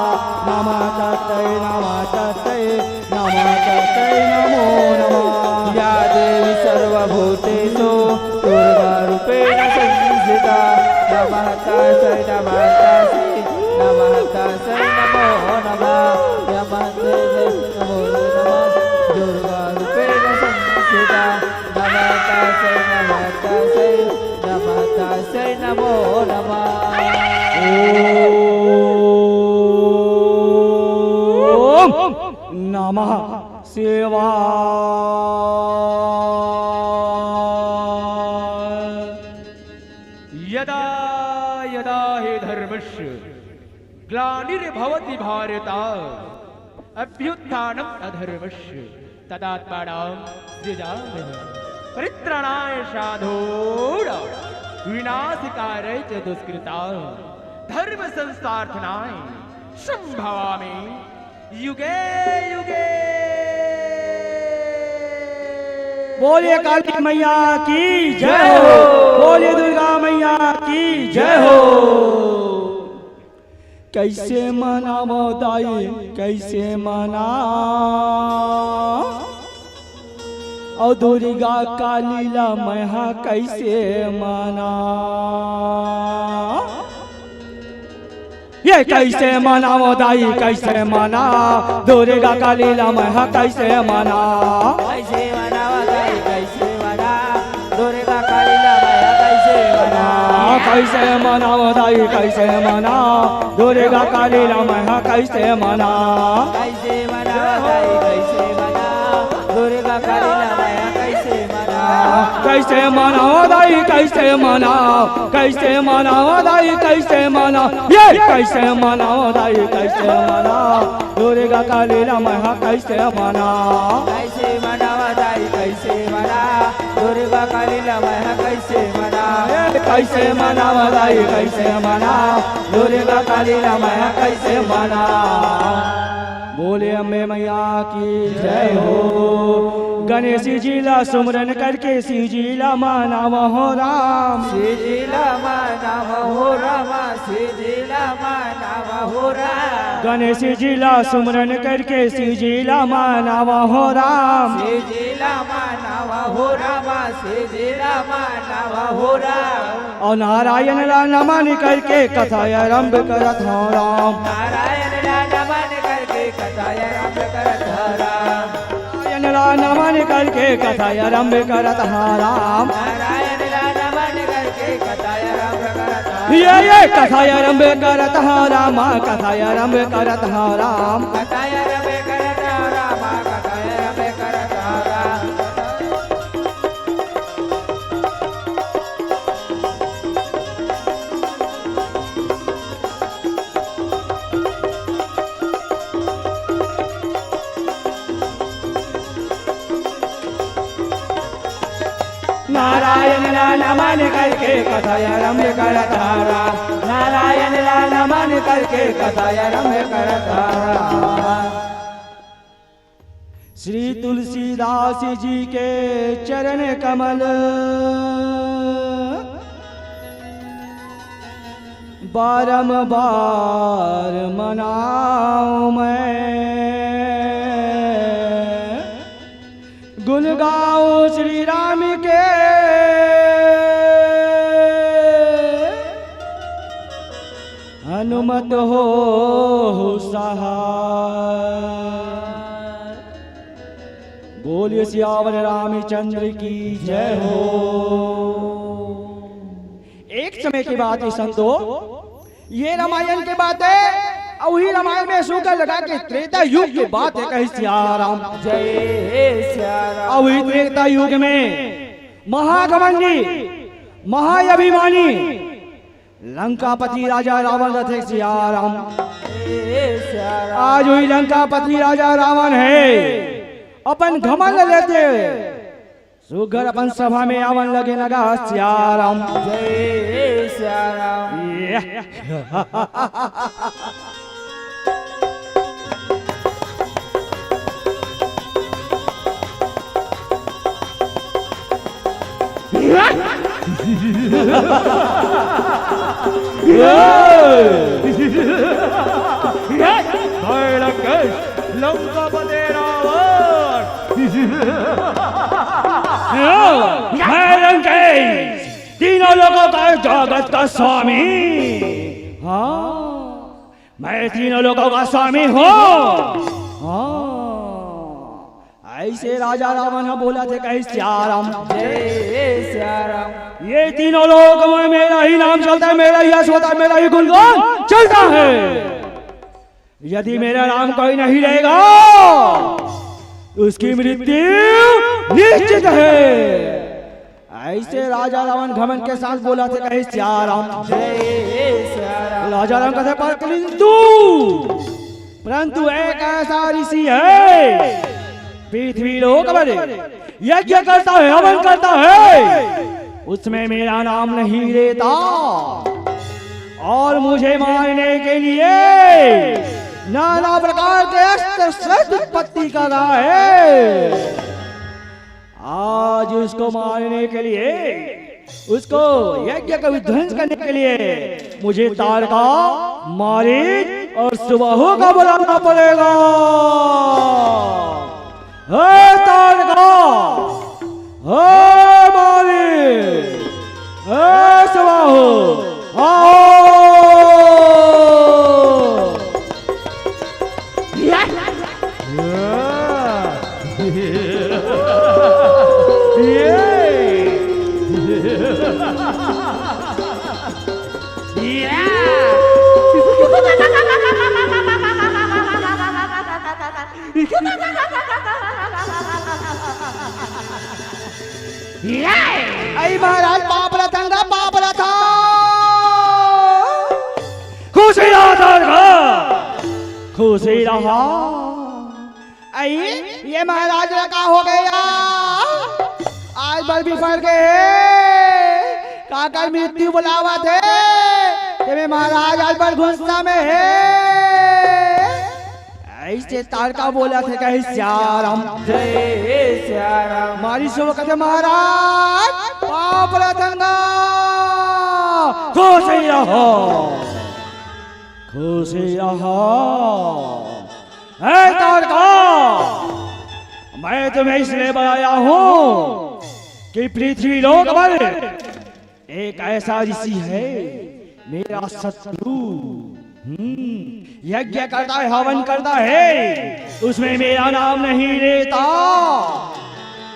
नमः तस्यै, नमः तस्यै, नमः तस्यै, नमो नमः। या देवी सर्वभूतेषु दुर्गा रूपेण संस्थिता। नमः तस्यै, नमः तस्यै, नमः तस्यै, नमो नमः। नमः तस्यै, नमो नमः। दुर्गा रूपेण संस्थिता। नमः तस्यै, नमः तस्यै, नमः तस्यै, नमो नमः। ॐ नमः शिवाय। यदा यदा हि धर्मस्य ग्लानिर्भवति भारत, अभ्युत्थानम् अधर्मस्य तदात्मानं सृजाम्यहम्। परित्राणाय साधूनां विनाशकाराय च दुष्कृताम्। धर्म संस्थापनाय संभवामि युगे युगे। बोलिए काली मैया की जय हो, बोलिए दुर्गा मैया की जय हो। कइसे मनावंव दाई, कइसे मनावंव? अउ दुर्गा काली ला मैं हा कइसे मनावंव? ये कइसे मनावंव दाई, कइसे मनावंव? दुर्गा काली ला मैं हा कइसे मनावंव? कइसे मनावंव दाई, कइसे मनावंव? दुर्गा काली ला मैं हा कइसे मनावंव? कइसे मनावंव दाई, कइसे मनावंव? दुर्गा काली ला मैं हा कइसे मनावंव? कइसे मनावंव दाई, कइसे मनावंव? कैसे मनाओ दाई, कैसे मनाओ, कैसे मनाओ दाई, कैसे मनाओ, ये कैसे मनाओ दाई, कैसे मनाओ, दुर्गा काली ला मैं हा कैसे मनाओ। कैसे मनावा दाई, कैसे मना, दुर्गा काली ला मैं हा कैसे मना। ए, कैसे मनावा दाई, कैसे मना, दुर्गा काली ला मैं हा कैसे मना। बोले अम्बे मैया की जय हो। गणेश जी ला सुमरन करके शिव जी ला मनावा हो राम। शिव जी ला मनावा हो राम, शिव जी ला मनावा हो राम। गणेश जी ला सुमरन करके शिव जी ला मनावा हो राम। शिव जी ला मनावा हो राम, शिव जी ला मनावा हो राम। और नारायण ला नमन करके कथा आरंभ करत हौं राम। नारायण ला नमन करके कथा आरंभ करत हौं राम। नारायण ला नमन करके कथा आरंभ करत हौं राम। नारायण ला नमन करके कथा आरंभ करत हौं। ये, ये कथा आरंभ करत हौं राम, कथा आरंभ करत हौं राम। कथा आरंभ करत हौं राम, कथा आरंभ करत हौं राम। नारायण ला नमन करके कथा आरंभ करत हौं राम। नारायण ला नमन करके कथा आरंभ करत हौं राम। श्री तुलसीदास जी के चरण कमल बारंबार मनाऊं मैं, गुण गाऊं श्री राम के, हनुमत हो सहाय। बोलिए सियावर रामचंद्र की जय हो। एक समय की बात है संतो, ये रामायण के बात है, अउ वही रामायण में सुकर लगा के त्रेता युग के बात है, कहे सिया राम। जय सिया राम। अउ वही त्रेता युग में महाघमंडी, महाअभिमानी लंकापति राजा रावण रथे सिया राम। जय सिया राम। आज वही लंकापति राजा रावण है, अपन घमंड लेते हुए सुघर अपन सभा में आवन लगे लगा सिया राम। जय सिया राम। ये। ये। ये। ये। भाई लंकेश, लंकापति रावण। हे लंकेश, तीनों लोकों का, जगत का स्वामी। हाँ, मैं तीनों लोकों का स्वामी हूँ। हाँ, ऐसे राजा रावण ह बोलथे, कहे सिया राम। जय सिया राम। ये तीनों लोक में मेरा ही नाम चलता है, मेरा ही यश होता है, मेरा ही गुणगान चलता है। यदि मेरा राम कोई नहीं रहेगा, उसकी मृत्यु निश्चित है। ऐसे राजा रावण घमंड के साथ बोलथे, कहे सिया राम। जय सिया राम। राजा राम कथे, परंतु, परंतु एक ऐसा ऋषि है, पृथ्वी लोक पर यज्ञ करता है, हवन करता है, उसमें मेरा नाम नहीं लेता। और मुझे मारने के लिए नाना प्रकार के अस्त्र शस्त्र उत्पत्ति कर रहा है। आज उसको मारने के लिए, उसको यज्ञ का विध्वंस करने के लिए मुझे ताड़का, मारीच और सुबाहु का बुलाना पड़ेगा। हे ताड़का, हे मारीच, हे सुबाहु, आओ। अई महाराज, पाप रतन गा, पाप रतन। खुशी रहा तारका, खुशी रहा। अई, ये महाराज ला का हो गया? आज बर बिफर गे हे, काकर मृत्यु बुलावत हे, तेमे महाराज आज बर गुस्सा में हे। अइसे तारका बोलत हे, कहे, "सियाराम।" जय सियाराम। मारी सो कथे, "महाराज, पाप रतन गा, खुशी रहो, खुशी रहो।" हे तारका, मैं तुम्हें इसलिए बुलाया हूँ कि पृथ्वी लोक पर एक ऐसा ऋषि है, मेरा शत्रु। हम्म, यज्ञ करता है, हवन करता है, उसमें मेरा नाम नहीं लेता।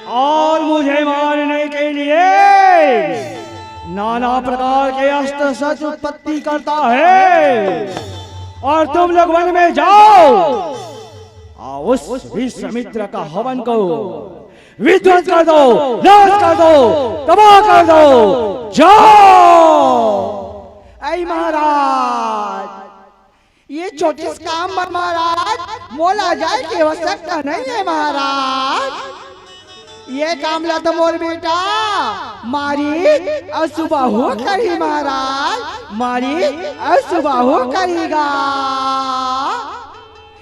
और मुझे मारने के लिए नाना प्रकार के अस्त्र शस्त्र उत्पत्ति करता है। और तुम लोग वन में जाओ और उस विश्वामित्र का हवन को विध्वंस कर दो, नाश कर दो, तबाह कर दो। जाओ। अई महाराज, ये छोटे से काम बर महाराज, मोला जाए के आवश्यकता नहीं है महाराज। ये काम ला तो मोर बेटा मारी अउ सुबाहु करही महाराज, मारी अउ सुबाहु करही गा।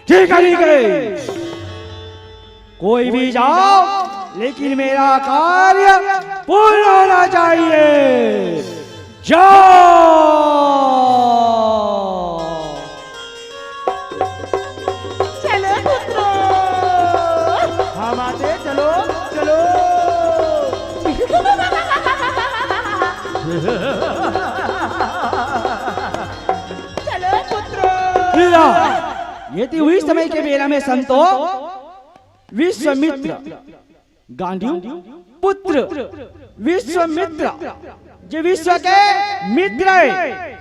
ठीक है, ठीक है। कोई भी जाओ, लेकिन मेरा कार्य पूर्ण होना चाहिए। जाओ। चलो पुत्रो। हाँ माते, चलो, चलो। चलो पुत्रो। लीला, ये तो उही समय के बेरा में संतो विश्वामित्र, गांडीव पुत्र विश्वामित्र, जे विश्व के मित्र हे,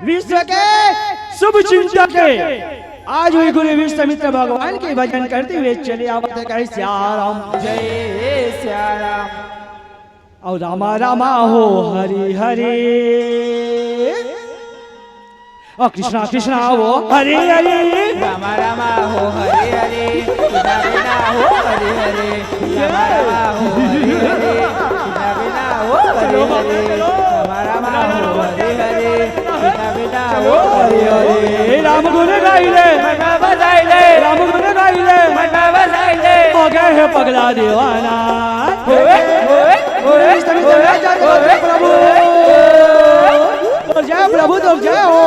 विश्व के शुभ चिंतक हे, आज उही गुरु विश्वामित्र भगवान के भजन करते हुए चले आवत हे, कहे, "सियाराम।" जय सियाराम। अउ रामा रामा हो हरि हरि, अउ कृष्णा कृष्णा हो हरि हरि। रामा रामा हो हरि हरि, कृष्णा कृष्णा हो हरि हरि। रामा रामा हो हरि हरि, कृष्णा कृष्णा हो हरि हरि। रामा रामा हो हरि हरि, कृष्णा कृष्णा हो हरि हरि। राम गुण गाइले, मनवा बजाइले। राम गुण गाइले, मनवा बजाइले। हो गए हे पगला दीवाना। होवे, होवे, होवे, होवे, होवे, प्रभु। होवे। जय प्रभु, तो जय हो।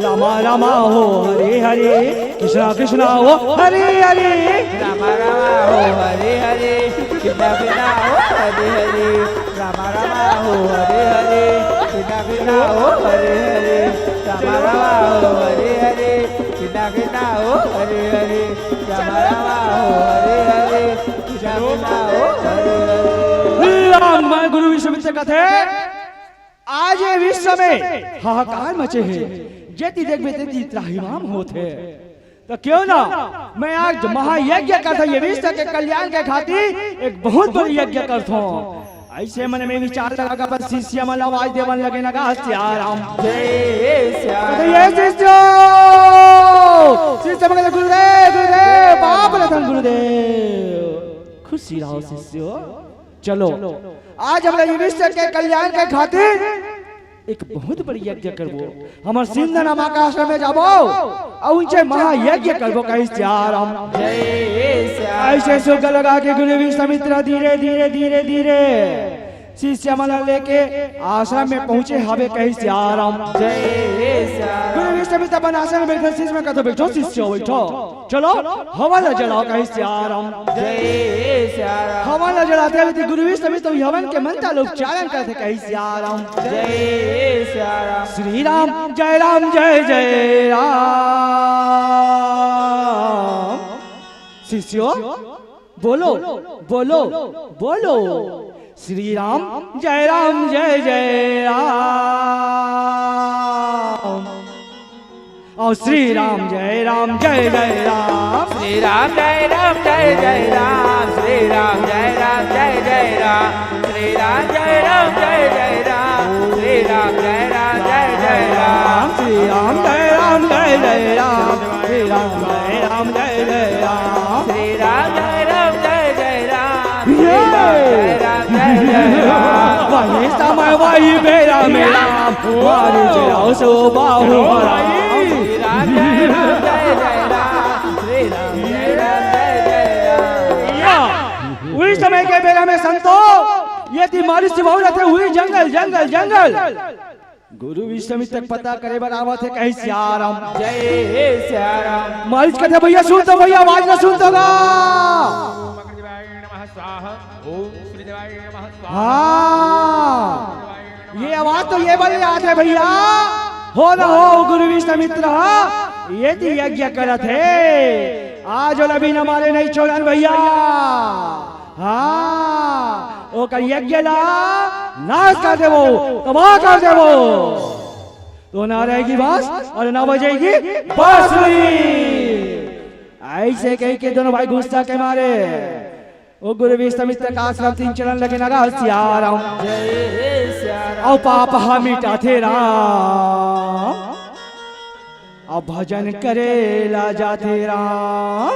रामा रामा हो हरे हरे, कृष्णा कृष्णा हो हरे हरे। रामा रामा हो हरे हरे, कृष्णा कृष्णा हो हरे हरे। रामा रामा हो हरे हरे, कृष्णा कृष्णा हो हरे हरे। रामा रामा हो हरे हरे, कृष्णा कृष्णा हो हरे हरे। रामा रामा हो हरे हरे, कृष्णा कृष्णा हो हरे हरे। राम, मैं गुरु विश्वामित्र कथे, आज ये विश्व में हाहाकार मचे हे, जेती देखबे तेती त्राहिमाम होत हे। त क्यों ना मैं आज महायज्ञ करथों, ये विश्व के कल्याण के खातिर एक बहुत बड़ी यज्ञ करथों। अइसे मन में विचार लगा के अपन शिष्य मन आवाज देवन लगे लगा, सियाराम। जय सियाराम। कथे, ये शिष्यो, शिष्य मन गुरुदेव, गुरुदेव, बाप रतन गुरुदेव, खुशी रहो शिष्यो। चलो, आज हमला ये विश्व के कल्याण के खातिर एक बहुत बड़ी यज्ञ करबो। हमर सिंध नामक आश्रम में जाबो अउ उनसे महायज्ञ करबो, कहे सियाराम। जय सिया। अइसे सुग लगा के गुरु विश्वामित्र धीरे धीरे धीरे धीरे शिष्य मन लेके आश्रम में पहुंचे हवे, कहे सियाराम। जय सिया। गुरु विश्वामित्र अपन आश्रम में बैठे, शिष्य मन कथे, बैठो शिष्य, बैठो। चलो, हवन ला जलाओ, कहे सियाराम। जय सियाराम। हवन ला जलाते हुए गुरु विश्वामित्र हवन के मंत्र ला उच्चारण करथे, कहे सियाराम। जय सियाराम। श्री राम जय राम जय जय राम। शिष्यो, बोलो, बोलो, बोलो। श्री राम जय राम जय जय राम। अउ श्री राम जय राम जय जय राम। श्री राम जय राम जय जय राम, श्री राम जय राम जय जय राम, श्री राम जय राम जय जय राम, श्री राम जय राम जय जय राम, श्री राम जय राम जय जय राम, श्री राम जय राम जय जय राम, श्री राम जय राम जय जय राम, श्री राम जय राम जय जय राम। वही समय वही बेरा में राम, मारी जय सो बाहु राम। श्री राम जय राम जय जय राम, श्री राम जय राम जय जय राम। या, उही समय के बेरा में संतो, ये थी मारी सिवाऊ रहते हुई जंगल, जंगल, जंगल। गुरु विश्वामित्र पता करे बर आवत हे, कहे सिया राम। जय हे सिया राम। मारिच कथे भैया सुन तो भैया, आवाज ना सुन तो गा। ओम अग्नि देवाय नमः स्वाहा, ओम सूर्य देवाय नमः स्वाहा। हाँ, ये आवाज तो ये बल याद है भैया। हो ना हो गुरु विश्वामित्र, हाँ, ये थी यज्ञ करत हे। आज ओला बिना मारे नहीं छोड़न भैया। हाँ, ओकर यज्ञ ला नाश कर देबो, तबाह कर देबो। तो ना रहेगी बांस और ना बजेगी बांसुरी। ऐसे कह के दोनों भाई गुस्सा के मारे ओ गुरु विश्वामित्र का आश्रम तीन चरण लगे लगा सिया राम। जय सिया राम। अउ पाप हा मिटाथे राम, अउ भजन करे ला जाथे राम।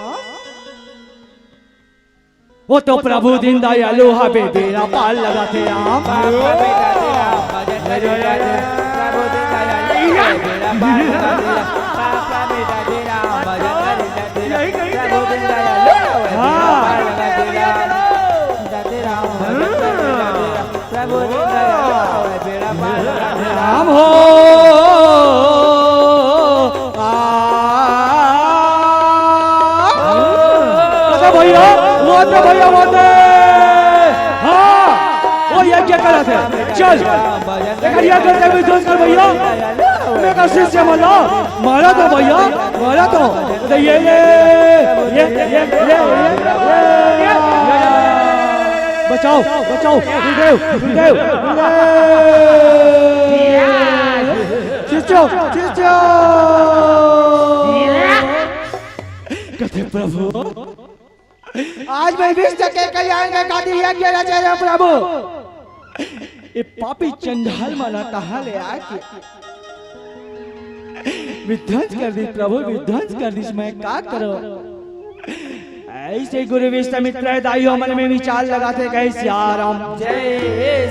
वो तो प्रभु दीन दयालु हवे, बेड़ा पार लगाथे राम। यही कहीं हाँ। प्रभु दीन दयालु हवे, बेड़ा पार लगाथे राम। राम हो। आ। अरे भैया, वो दे भैया, वो दे। हाँ, वो यज्ञ करत हे। चल, एक यज्ञ करत हे, विध्वंस कर भैया। मेरा शिष्य मला, मारा तो भैया, मारा तो। अरे ये, ये, ये, ये, ये, ये। बचाओ, बचाओ, गुरुदेव, गुरुदेव, गुरुदेव। शिष्य, शिष्य। कथे प्रभु, आज मैं विश्व के कल्याण के खातिर यज्ञ रचे रहे प्रभु। ये पापी चंडाल मन कहाँ ले आके विध्वंस कर दिस प्रभु, विध्वंस कर दिस, मैं का करो? ऐसे गुरु विश्वामित्र दाई हो मन में विचार लगाथे, कहे सिया राम। जय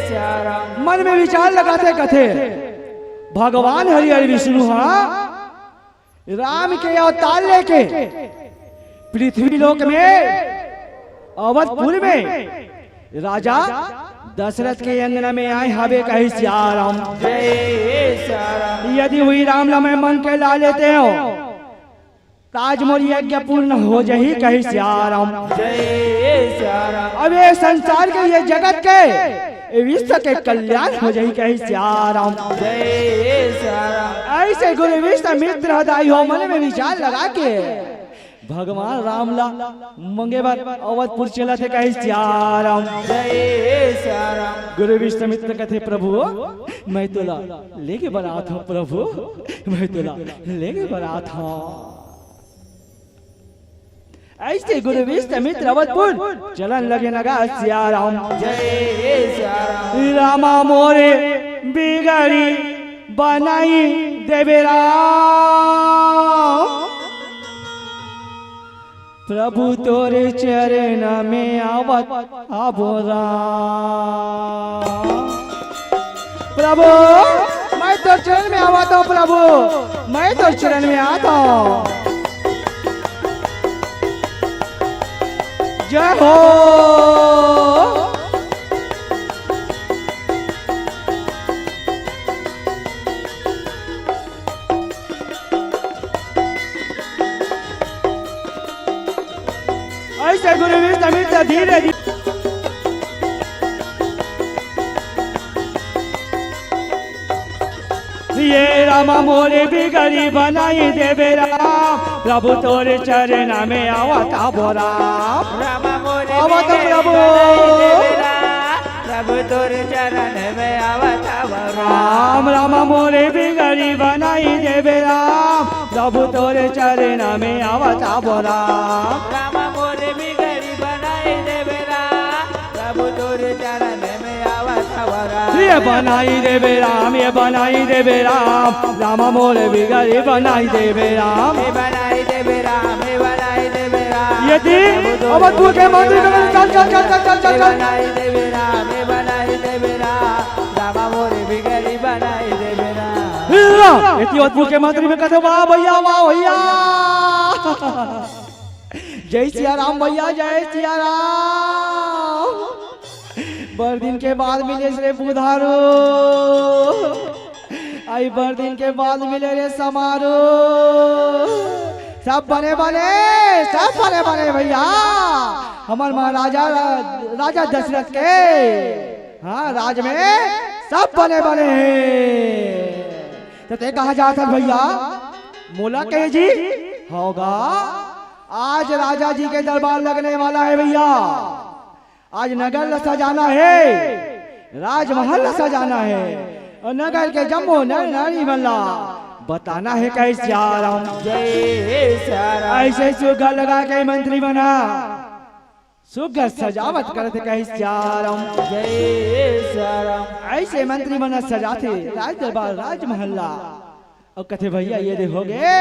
सिया राम। मन में विचार लगाथे कथे, भगवान हरि हरि विष्णु हा राम के अवतार लेके पृथ्वी लोक में अवधपुर में राजा दशरथ के अंगना में आए हवे, कहे सिया राम। जय सिया राम। यदि वही राम ला मैं मंग के ला लेते हो, त आज मोर यज्ञ पूर्ण हो जाही, कहे सिया राम। जय सिया राम। अब ये संसार के, ये जगत के, ये विश्व के कल्याण हो जाही, कहे सिया राम। जय सिया राम। ऐसे गुरु विश्वामित्र दाई हो मन में विचार लगा के भगवान राम ला मंगे बर अवधपुर चलत हे, कहे सिया राम। जय सिया राम। गुरु विश्वामित्र कथे, प्रभु, मैं तोला लेगे बर आत हंव, प्रभु, मैं तोला लेगे बर आत हंव। ऐसे गुरु विश्वामित्र अवधपुर चलन लगे नगा सिया राम। जय सिया राम। रामा मोरे बिगड़ी बनाई देबे राम। प्रभु तोरे चरण में आवत आबो राम। प्रभु, मैं तोर चरण में आवत हंव, प्रभु, मैं तोर चरण में आवत हंव। जय हो। ऐसे गुरु विश्वामित्र धीरे धीरे। ये रामा मोरे बिगड़ी बनाई देबे राम, प्रभु तोरे चरण में आवत आबो राम। रामा मोरे आवत बिगड़ी प्रभु। बनाई देबे राम, प्रभु तोरे चरण में आवत आबो राम। राम रामा मोरे बिगड़ी बनाई देबे राम, प्रभु तोरे चरण में आवत आबो राम। रामा मोरे ये बनाई देबे राम, ये बनाई देबे राम, रामा मोर बिगड़ी बनाई देबे राम। ये बनाई देबे राम, ये बनाई देबे राम। ये थी अवधपुर के मंत्री में चल, चल, चल, चल, चल, चल, ये चल। बनाई देबे राम, ये बनाई देबे राम, रामा मोर बिगड़ी बनाई देबे राम। ये थी अवधपुर के मंत्री में कहते, "वाह भैया, वाह भैया।" जय सिया राम भैया, जय सिया राम। बड़ दिन के बाद मिले रे बुधारू, आई बड़ दिन के बाद मिले रे समारू। सब बने बने, सब बने बने भैया। हमर महाराजा रा-, राजा दशरथ के, हाँ, राज में सब बने बने हैं। तो ते कहाँ जात हस भैया? मोला कहे जी होगा। आज राजा जी के दरबार लगने वाला है भैया। आज नगर ला सजाना है, राजमहल ला सजाना है, और नगर के जम्मो नर नारी मन ला बताना है कहे सिया राम। जय सिया राम। ऐसे सुग्घर लगा के मंत्री मन ह सुग्घर सजावट करत कहे सिया राम। जय सिया राम। ऐसे मंत्री मन ह सजाथे राज दरबार राजमहल ला। अब कथे, "भैया, ये दे हो गे,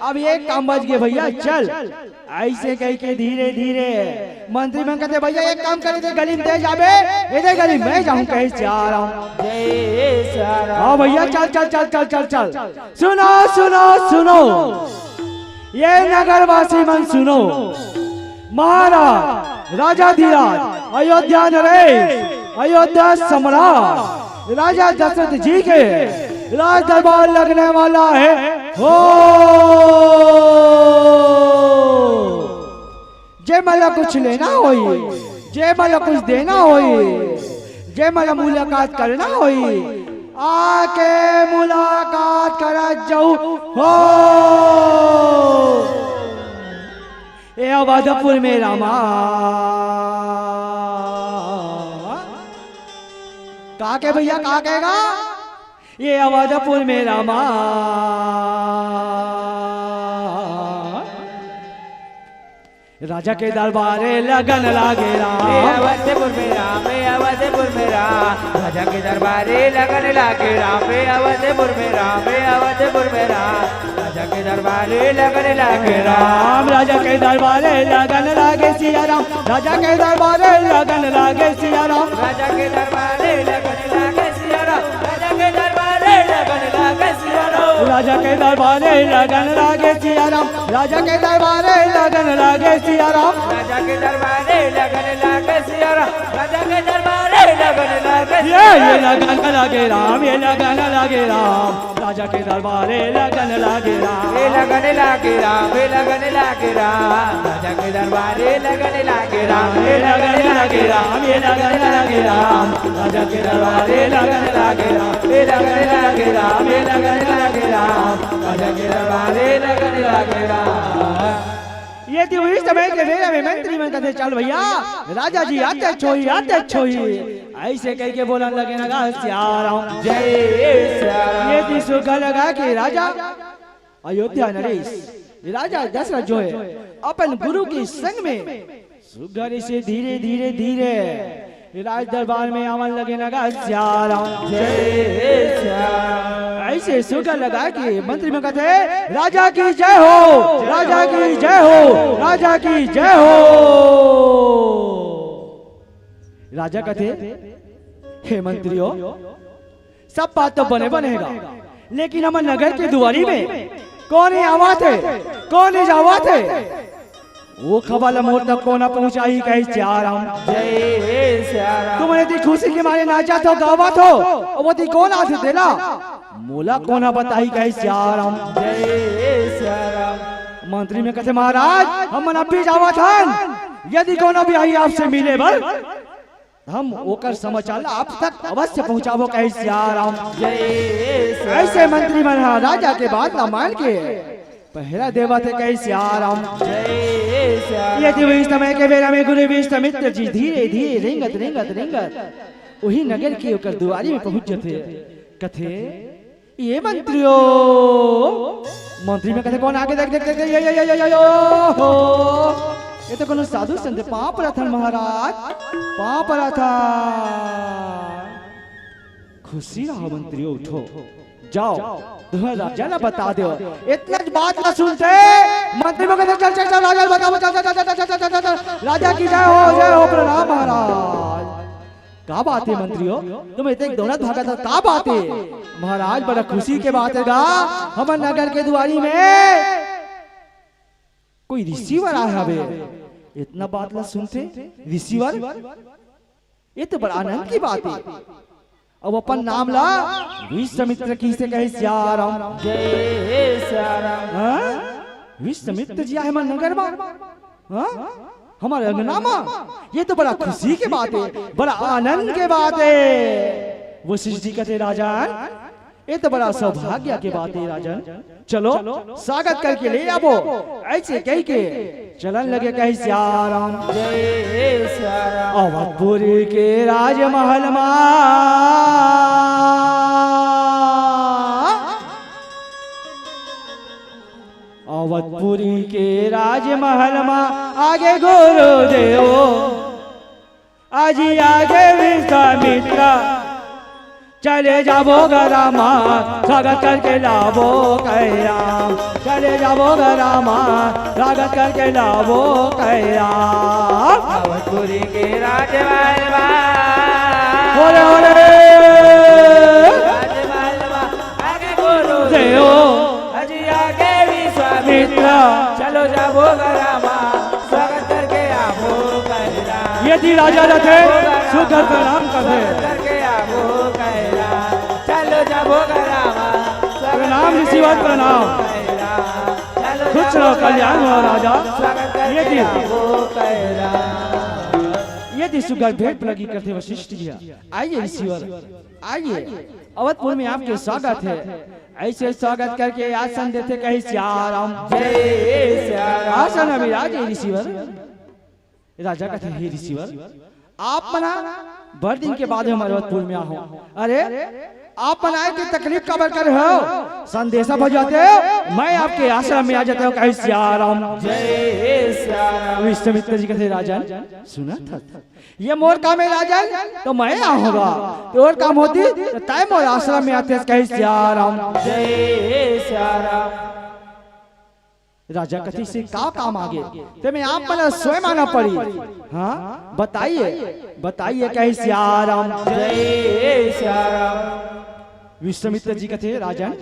अब एक काम बच गे भैया, चल।" ऐसे कह के धीरे धीरे मंत्री मन कथे, "भैया, एक काम करे, दे गली में ते जाबे, ये दे गली में जाहूं," कहे सिया राम। जय सिया राम। हाँ भैया, चल, चल, चल, चल, चल, चल। सुनो, सुनो, सुनो, ये नगरवासी मन सुनो, महाराज, राजाधिराज, अयोध्या नरेश, अयोध्या सम्राट, राजा दशरथ जी के राज दरबार लगने वाला है। हो, जे मन ला कुछ लेना होई, जे मन ला कुछ देना होई, जे मन ला मुलाकात करना होई, आके मुलाकात करत जाहू। हो, ए अवधपुर में रामा। का के भैया, का कहेगा? ये अवधपुर में रामा। राजा के दरबारे लगन लागे राम। ए अवधपुर में राम, ए अवधपुर में राम। राजा के दरबारे लगन लागे राम, ए अवधपुर में राम, ए अवधपुर में राम। राजा के दरबारे लगन लागे राम। राजा के दरबारे लगन लागे सिया राम। राजा के दरबारे लगन लागे सिया राम। राजा के दरबारे लगन लागे सिया राम। राजा के दरबारे लगन लागे सिया राम। राजा के दरबारे लगन लागे सिया राम। राजा के दरबारे लगन लागे सिया राम। राजा के दरबारे लगन लागे सिया राम। राजा के दरबारे लगन लागे ये, सिया ये राम। लगन लागे राम, ये लगन लागे राम। राजा के दरबारे लगन लागे राम। ए लगन लागे राम, ए लगन लागे राम। राजा के दरबारे लगन लागे राम, ए लगन लागे राम, ये लगन लागे राम। राजा के दरबारे लगन लागे राम, ए लगन लागे राम, ए लगन लागे राम। राजा के दरबारे लगन लागे राम। ये थी उही समय के बेरा में मंत्री मन कथे, "चल भैया, राजा जी आतेच होही, आतेच होही।" ऐसे कह के बोलन लगे नगा सिया राम। जय सिया राम। ये थी सुग्घर लगा के राजा अयोध्या नरेश, राजा दशरथ जो है, अपन गुरु के संग में सुग्घर से धीरे, धीरे, धीरे राज दरबार में आवन लगे नगा सिया राम। जय सिया राम। ऐसे सुग्घर लगा के मंत्री मन कथे, "राजा की जय हो, राजा की जय हो, राजा की जय हो।" राजा कथे, "हे मंत्रियों, सब बात तो बने बने हे गा, लेकिन हमर नगर के दुआरी में कोन आवत हे, कोन जावत हे, वो खबर ला मोर तक कोन पहुंचाही?" कहे सिया राम। जय सिया राम। तुमन एती खुशी के मारे नाचत हो, गावत हो, अउ ओती कोन आथे तेला मोला कोन बताही? कहे सिया राम। जय सिया राम। मंत्री मन कथे, "महाराज, हमन अभी जावत हन, यदि कोनो भी आही आपसे मिले बर, हम ओकर समाचार ला आप तक अवश्य पहुंचाबो," कहे सिया राम। जय सिया राम। ऐसे मंत्री मन ह राजा के बात ला मान के पहरा देवत हे, कहे सिया राम। जय सिया राम। ये थी उही समय के बेरा में गुरु विश्वामित्र जी धीरे धीरे रेंगत रेंगत रेंगत उही नगर के ओकर दुआरी में पहुंच जथे। कथे, "ये मंत्रियों।" मंत्री मन कथे, "कोन आगे?" देख, देख, देख, ये, ये, ये, ये, ये, ओ हो। ये तो कोनो साधु संत, पांव परत हन महाराज, पांव परत हन। खुशी रहो मंत्रियों, उठो, जाओ, तुम्हें राजा ला बता दो। इतना बात ला सुनते मंत्री मन कहथे, चल चल चल, राजा ला बताबो, चल चल चल। राजा की जय हो, जय हो, प्रणाम महाराज। का बात हे मंत्रियों, तुम इतने दौड़त भागत हो, का बात हे? महाराज, बड़ा खुशी के बात हे गा, हमर नगर के दुआरी में कोई ऋषिवर आए हवे। इतना बात ला सुनते ऋषिवर, ये तो बड़ा आनंद की बात हे। अब अपन नाम ला विश्वामित्र कहिसे कहे, सियाराम। जय हे सियाराम। हाँ? विश्वामित्र जी आए हमर नगर मा, हाँ? हमर अंगना मा, ये तो बड़ा खुशी के बात हे, बड़ा आनंद के बात हे। वशिष्ठ जी कहथे, राजन, ये तो बड़ा सौभाग्य के बात हे राजन। चलो, स्वागत करके ले आबो। ऐसे कहिके चलन लगे कहे, सियाराम। जय सियाराम। अवधपुरी के राजमहल मा, अवधपुरी के राजमहल मा आगे गुरुदेव, अजी आगे विश्वामित्र, चले जाबो गा रामा, स्वागत करके लाबो कहे राम। चले जाबो गा रामा, स्वागत करके लाबो कहे राम। अवधपुरी के राजमहल मा। होले, होले। राजमहल मा आगे गुरुदेव। अजी आगे विश्वामित्र। चलो जाबो गा रामा, स्वागत करके आबो कहे राम। यदि राजा रथे, सुग्घर प्रणाम करथे। स्वागत करके आबो कहे राम। चलो जाबो गा रामा, स्वागत प्रणाम करके ऋषिवर, आबो प्रणाम। कहे राम। चलो खुश जाबो रहो, गा कल्याण हो रामा, राजा। स्वागत करके यदि आबो कहे राम। यदि सुग्घर भेंट लगी करथे वशिष्ठ जी। आइए ऋषिवर, आइए, अवधपुर में आपके स्वागत हे। ऐसे स्वागत करके आसन देथे कहे, सियाराम। जय सियाराम। आसन अभी राजे ऋषिवर। राजा कहथे, हे ऋषिवर, आप मन बड़ दिन के बाद हमर अवधपुर में आए हो। अरे, आप मन आए के तकलीफ काबर करे हो? संदेशा भेजवाते, मैं आपके आश्रम में आ जाता हूँ कहे, सियाराम। जय सियाराम। विश्वामित्र जी कहथे, राजन, सुनत हस, ये मोर काम हे राजन, त मैं आए हों गा। तोर काम होतिस, त तैं मोर आश्रम में आतेस कहे, सियाराम। जय सियाराम। राजा कहथे, से का काम आगे? तेमे आप मन ला स्वयं आना पड़ही। हाँ, बताइए, बताइए कहे, सियाराम। जय सियाराम। विश्वामित्र जी कहथे, राजन,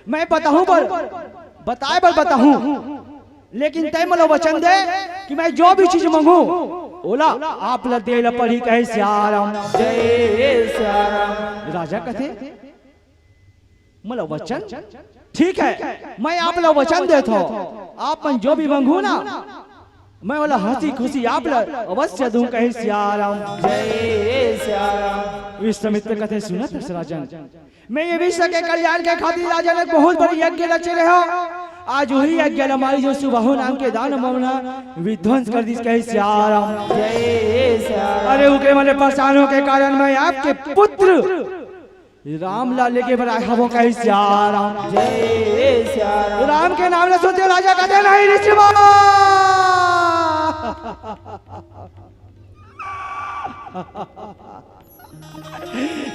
मैं बताहूँ बर, बताए बर बताहूँ, लेकिन तैं मोला वचन दे कि मैं जो भी चीज मांगहूँ, ओला आप ला दे ला पड़ही कहे, सियाराम। जय सियाराम। राजा कहथे, मोला वचन? ठीक हे, मैं आप ला वचन देत हों, आप मन जो भी मांगहू ना, मैं ओला हंसी खुशी आप ला अवश्य दूं कहे, सियाराम। जय सियाराम। विश्वामित्र कहथे, सुनत हस राजन, मैं ये विश्व के कल्याण के खातिर राजन एक बहुत बड़ी यज्ञ रचे रहे हों। आज वही यज्ञ ला मारी जो सुबाहु नाम के दानव मन विध्वंस कर दिस कहे, सियाराम। जय सियाराम। अरे, उके मन ले परेशान होए के कारण मैं आपके पुत्र राम ला लेके बर आए हवों कहे, सियाराम। जय सियाराम। राम के नाम ला सुनते राजा कहथे, नहीं ऋषिवर,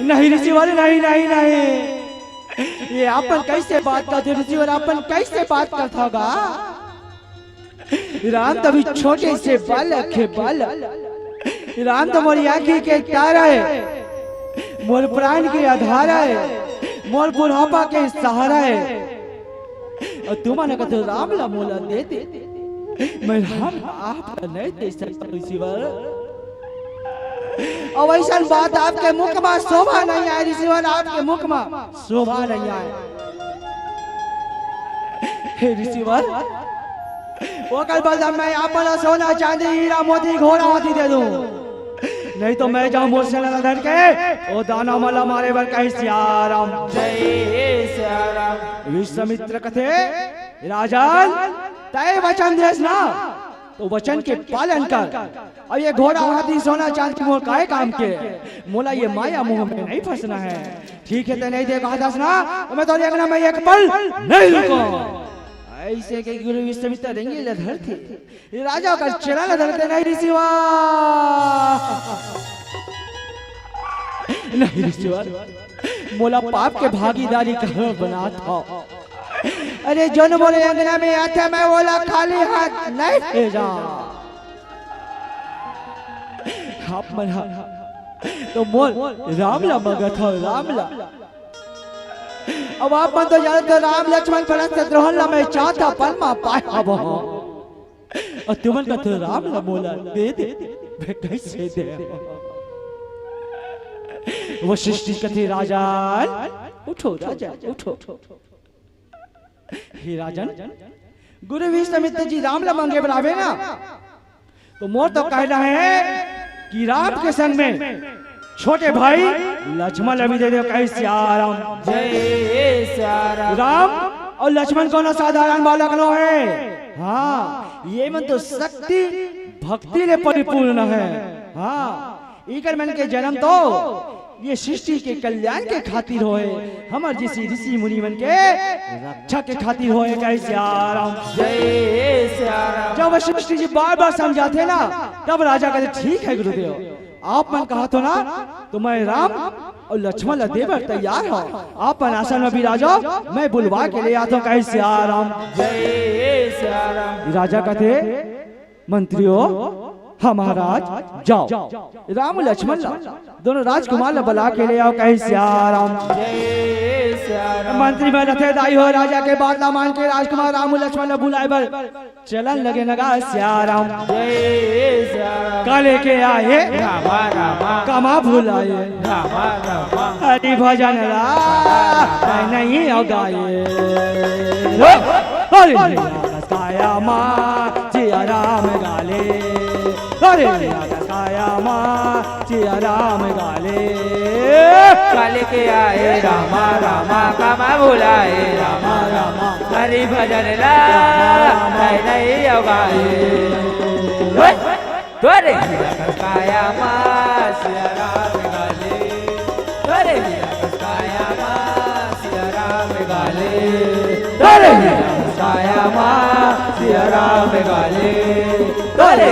नहीं ऋषिवर, नहीं, नहीं, नहीं। ये आप मन कइसे बात करथो ऋषिवर, आप मन कइसे बात करथो गा? राम तो अभी छोटे से बालक हे, बालक। राम तो मोर आँखी के तारा हे, मोर प्राण के आधार हे, मोर बुढ़ापा के सहारा हे। अउ तुमन कथो राम ला मोला दे दे, मैं राम ला आप ला नहीं दे सकता ऋषिवर। अउ अइसन बात आपके मुख मा शोभा नहीं आए ऋषिवर, आपके मुख मा शोभा नहीं आए। हे ऋषिवर, ओकर बदला मैं आप ला सोना, चांदी, हीरा, मोती, घोड़ा, हाथी दे दूं, नहीं तो मैं जाऊं मोर सेना ला धर के ओ दानव मन ला मारे बर कहे सियाराम। जय सियाराम। विश्वामित्र कथे, राजन, तय वचन देस ना, तो वचन के पालन कर। अब ये घोड़ा, हाथी, सोना, चांदी मोर काय काम के? मोला ये माया मोह में नहीं फंसना हे। ठीक हे, तय नहीं दे कहत हस ना, तो मैं तोर अंगना में एक पल नहीं रुकूं। अइसे कहिके गुरु विश्वामित्र रेंगे ला धरथे। ये राजा ओकर चेला ला धरथे, नहीं ऋषिवर, नहीं ऋषिवर, मोला पाप के भागीदारी कहाँ बनात हव? अरे, जोन मोरे अंगना में आथे, मैं ओला खाली हाथ नहीं भेजा। आप मन हा तो मोर राम ला मगत हव, राम ला। अब आप मन तो जानत हव, राम लक्ष्मण भरत शत्रुघ्न ला मैं चाहत हव, पल मा पाए हव। अउ तुमन कथव राम ला मोला दे दे, मैं कइसे दे? वशिष्ठ जी कथे, राजन, उठो राजन, उठो। हे राजन, गुरु विश्वामित्र जी राम ला मांगे बर आवे ना, तो मोर तो कहना है कि राम के संग में छोटे भाई लक्ष्मण ला भी दे दे, कहे सियाराम। जय सियाराम। राम अउ लक्ष्मण कोनो साधारण बालक नो हे। हाँ, ये मन तो शक्ति भक्ति ले परिपूर्ण हे। हाँ, इकर मन के जनम तो ये सृष्टि के कल्याण के खातिर होय, हमर जइसे ऋषि मुनि मन के रक्षा के खातिर होय, कहे सियाराम। जय सियाराम। जब वशिष्ठ जी बार बार समझाथे ना, तब राजा कथे, ठीक है गुरुदेव, आप मन कहत हव ना, तो मैं राम अउ लक्ष्मण ला दे बर तैयार हव। आप मन आसन में बिराजो, मैं बुलवा के ले आथव, कहे सियाराम। जय सियाराम। राजा कथे, मंत्री हो, हाँ महाराज, जाव, राम लक्ष्मण ला, दोनों राजकुमार ला बला के ले आव, कहे सियाराम। जय सियाराम। मंत्री मन रथे, दाई हो, राजा के बात ला मान के राजकुमार राम लक्ष्मण ला बुलाए बर चलन लगे ना गा सियाराम। जय सियाराम। का लेके आए? रामा रामा। कमा भुलाए? रामा रामा। हरि भजन ला नहीं अउ गाए। हरि भजन। काया मा सियाराम गाले। अरे काया मा सियाराम गाले। काले के आए रामा रामा, कमा भुलाए रामा रामा। हरि भजन ला नहीं अउ गाए। तोरे काया मा सियाराम गाले। तोरे काया मा सियाराम गाले। तोरे काया मा सियाराम गाले। तोरे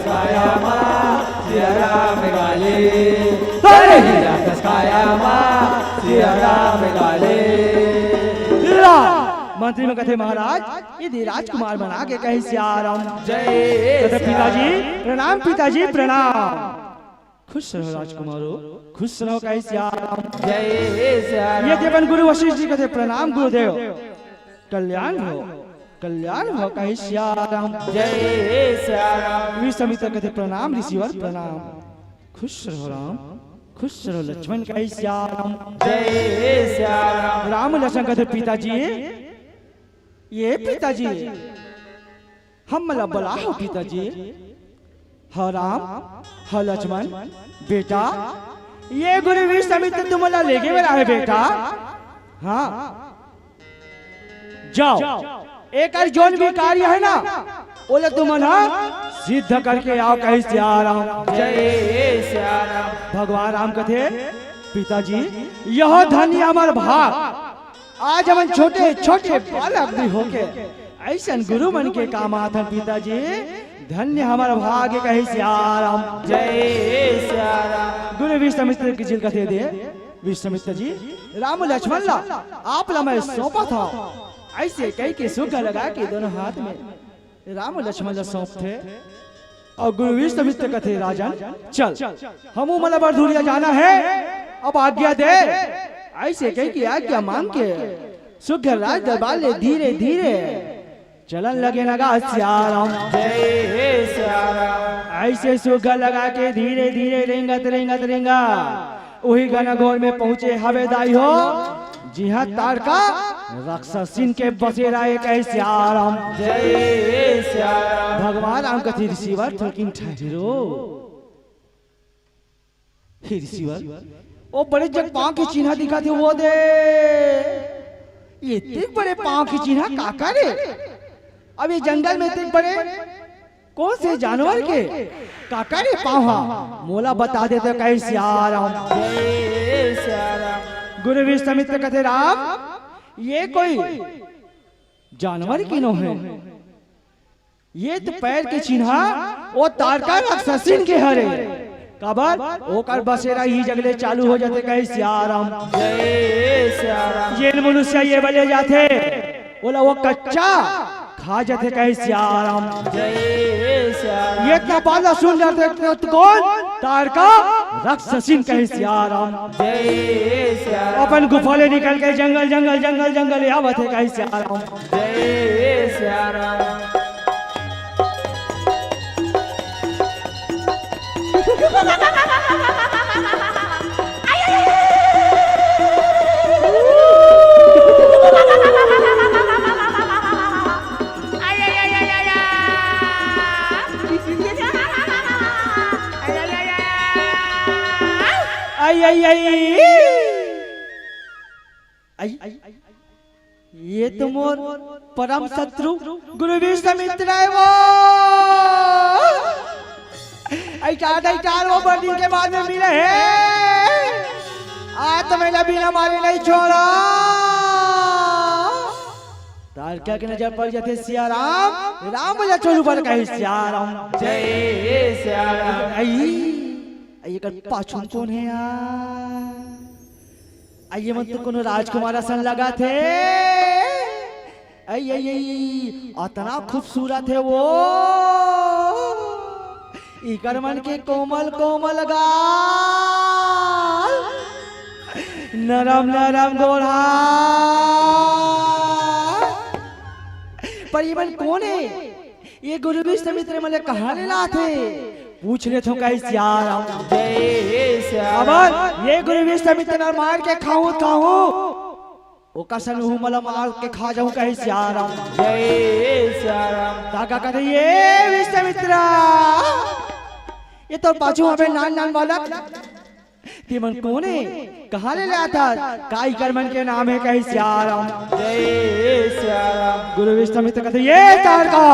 काया मा सियाराम गाले। तोरे काया मा सियाराम गाले। मंत्री मन कथे, महाराज, ये दे राजकुमार बना के कहे सियाराम। जय कथे, पिताजी प्रणाम, पिताजी प्रणाम। खुश रहो राजकुमारो, खुश रहो, कहे सियाराम। जय सियाराम। ये दे अपन गुरु वशिष्ठ जी कथे, प्रणाम गुरुदेव, कल्याण भव, कल्याण भव, कहे सियाराम। जय सियाराम। विश्वामित्र कथे, प्रणाम ऋषिवर प्रणाम। खुश रहो राम, खुश रहो लक्ष्मण, कहे सियाराम। जय सियाराम। राम लक्ष्मण कथे, पिताजी, ये पिताजी, हम ला बला हो पिताजी। ह राम, ह लक्ष्मण, बेटा, ये गुरु विश्वामित्र तुमन ला लेगे बर आहे बेटा। हाँ, जाव, एकर जोन भी कार्य हे ना, ओला तुमन ह सिद्ध करके आव, कहे सियाराम। जय सियाराम। भगवान राम कथे, पिताजी, यह धन्य हमर भाग, आज हमन छोटे छोटे बालक भी होके अइसन गुरु मन के काम आथन पिताजी, धन्य हमर भाग, कहे सियाराम। जय सियाराम। गुरु विश्वामित्र जी ल कथे दे, विश्वामित्र जी, राम लक्ष्मण ला आप ला मैं सौंपत हव। अइसे कहि के सुग्घर लगा के दोनों हाथ में राम लक्ष्मण ला सौंपथे। अउ गुरु विश्वामित्र कथे, राजन, चल, हमू मन ला बड़ दूरिहा जाना हे, अब आज्ञा दे। अइसे कहि के आज्ञा मांग के सुग्घर राज दरबार ले धीरे धीरे चलन लगे ना गा सियाराम। जय सियाराम। अइसे सुग्घर लगा के धीरे धीरे रेंगत रेंगत रेंगत उही घनघोर में पहुंचे हवे दाई हो, जिहां ताड़का राक्षसिन के बसेरा हे, कहे सियाराम। जय सियाराम। भगवान राम कथे, ऋषिवर थोकिन ठहिरो। हे ऋषिवर, ओ बड़े जग पांव के चिन्हा दिखत हे, ओ दे। ये इतने बड़े पांव के चिन्हा काकर हे? अब ये जंगल में इतने बड़े कोन से जानवर के काकर हे पांव हा? मोला बता दे तो, कहे सियाराम। जय सियाराम। गुरु विश्वामित्र कथे, राम, ये कोई जानवर के नो हे, ये तो पैर के चिन्हा ओ ताड़का राक्षसिन के हरे। काबर? ओकर बसेरा ही जगले चालू हो जाथे, कहे सियाराम। जय सियाराम। जेन मनुष्य ये बले जाथे, ओला वो कच्चा खा जाथे, कहे सियाराम। जय सियाराम। ये इतना बाला सुन जाथे, तो कौन? तारका राक्षसिन, कहे सियाराम। जय सियाराम। अपन गुफा ले निकल के जंगल, जंगल, जंगल, जंगल आवत हे, कहे सियाराम। जय सियाराम। आई, आई, आई। आई, ये तो मोर परम शत्रु गुरु विश्वामित्र हे वो। ऐ चार, ऐ चार वो बड़ दिन के बाद में मिले हे। आज तो मैं बिना मारे नहीं छोड़ा। तारका के नजर पड़ जाथे सियाराम, राम भैया चोलू पर कहे सियाराम। जय सियाराम। आई, आई एकर पाछू म कोन हे यार? आई, ये मन तो कोनो राजकुमार असन लगथे। आई, आई, आई, अतना खूबसूरत हे वो। इकर मन के कोमल कोमल गाल, नरम नरम गोड़ हाथ। पर ये मन कोन हे? ये गुरु विश्वामित्र मन ल कहाँ ले लाथे? पूछ लेथों कहे सियाराम। जय सियाराम। अब ये गुरु विश्वामित्र ल मार के खाहूं, खाहूं। ओकर संग हूं, मला मार के खा जाहूं कहे सियाराम। जय सियाराम। तारका कथे, ये विश्वामित्र, ये तोर पाछू हवे नान नान बालक, ते मन कोन हे? कहाँ ले लाथस? का इकर मन के नाम हे कहे सियाराम। जय सियाराम। गुरु विश्वामित्र कथे, ये तारका,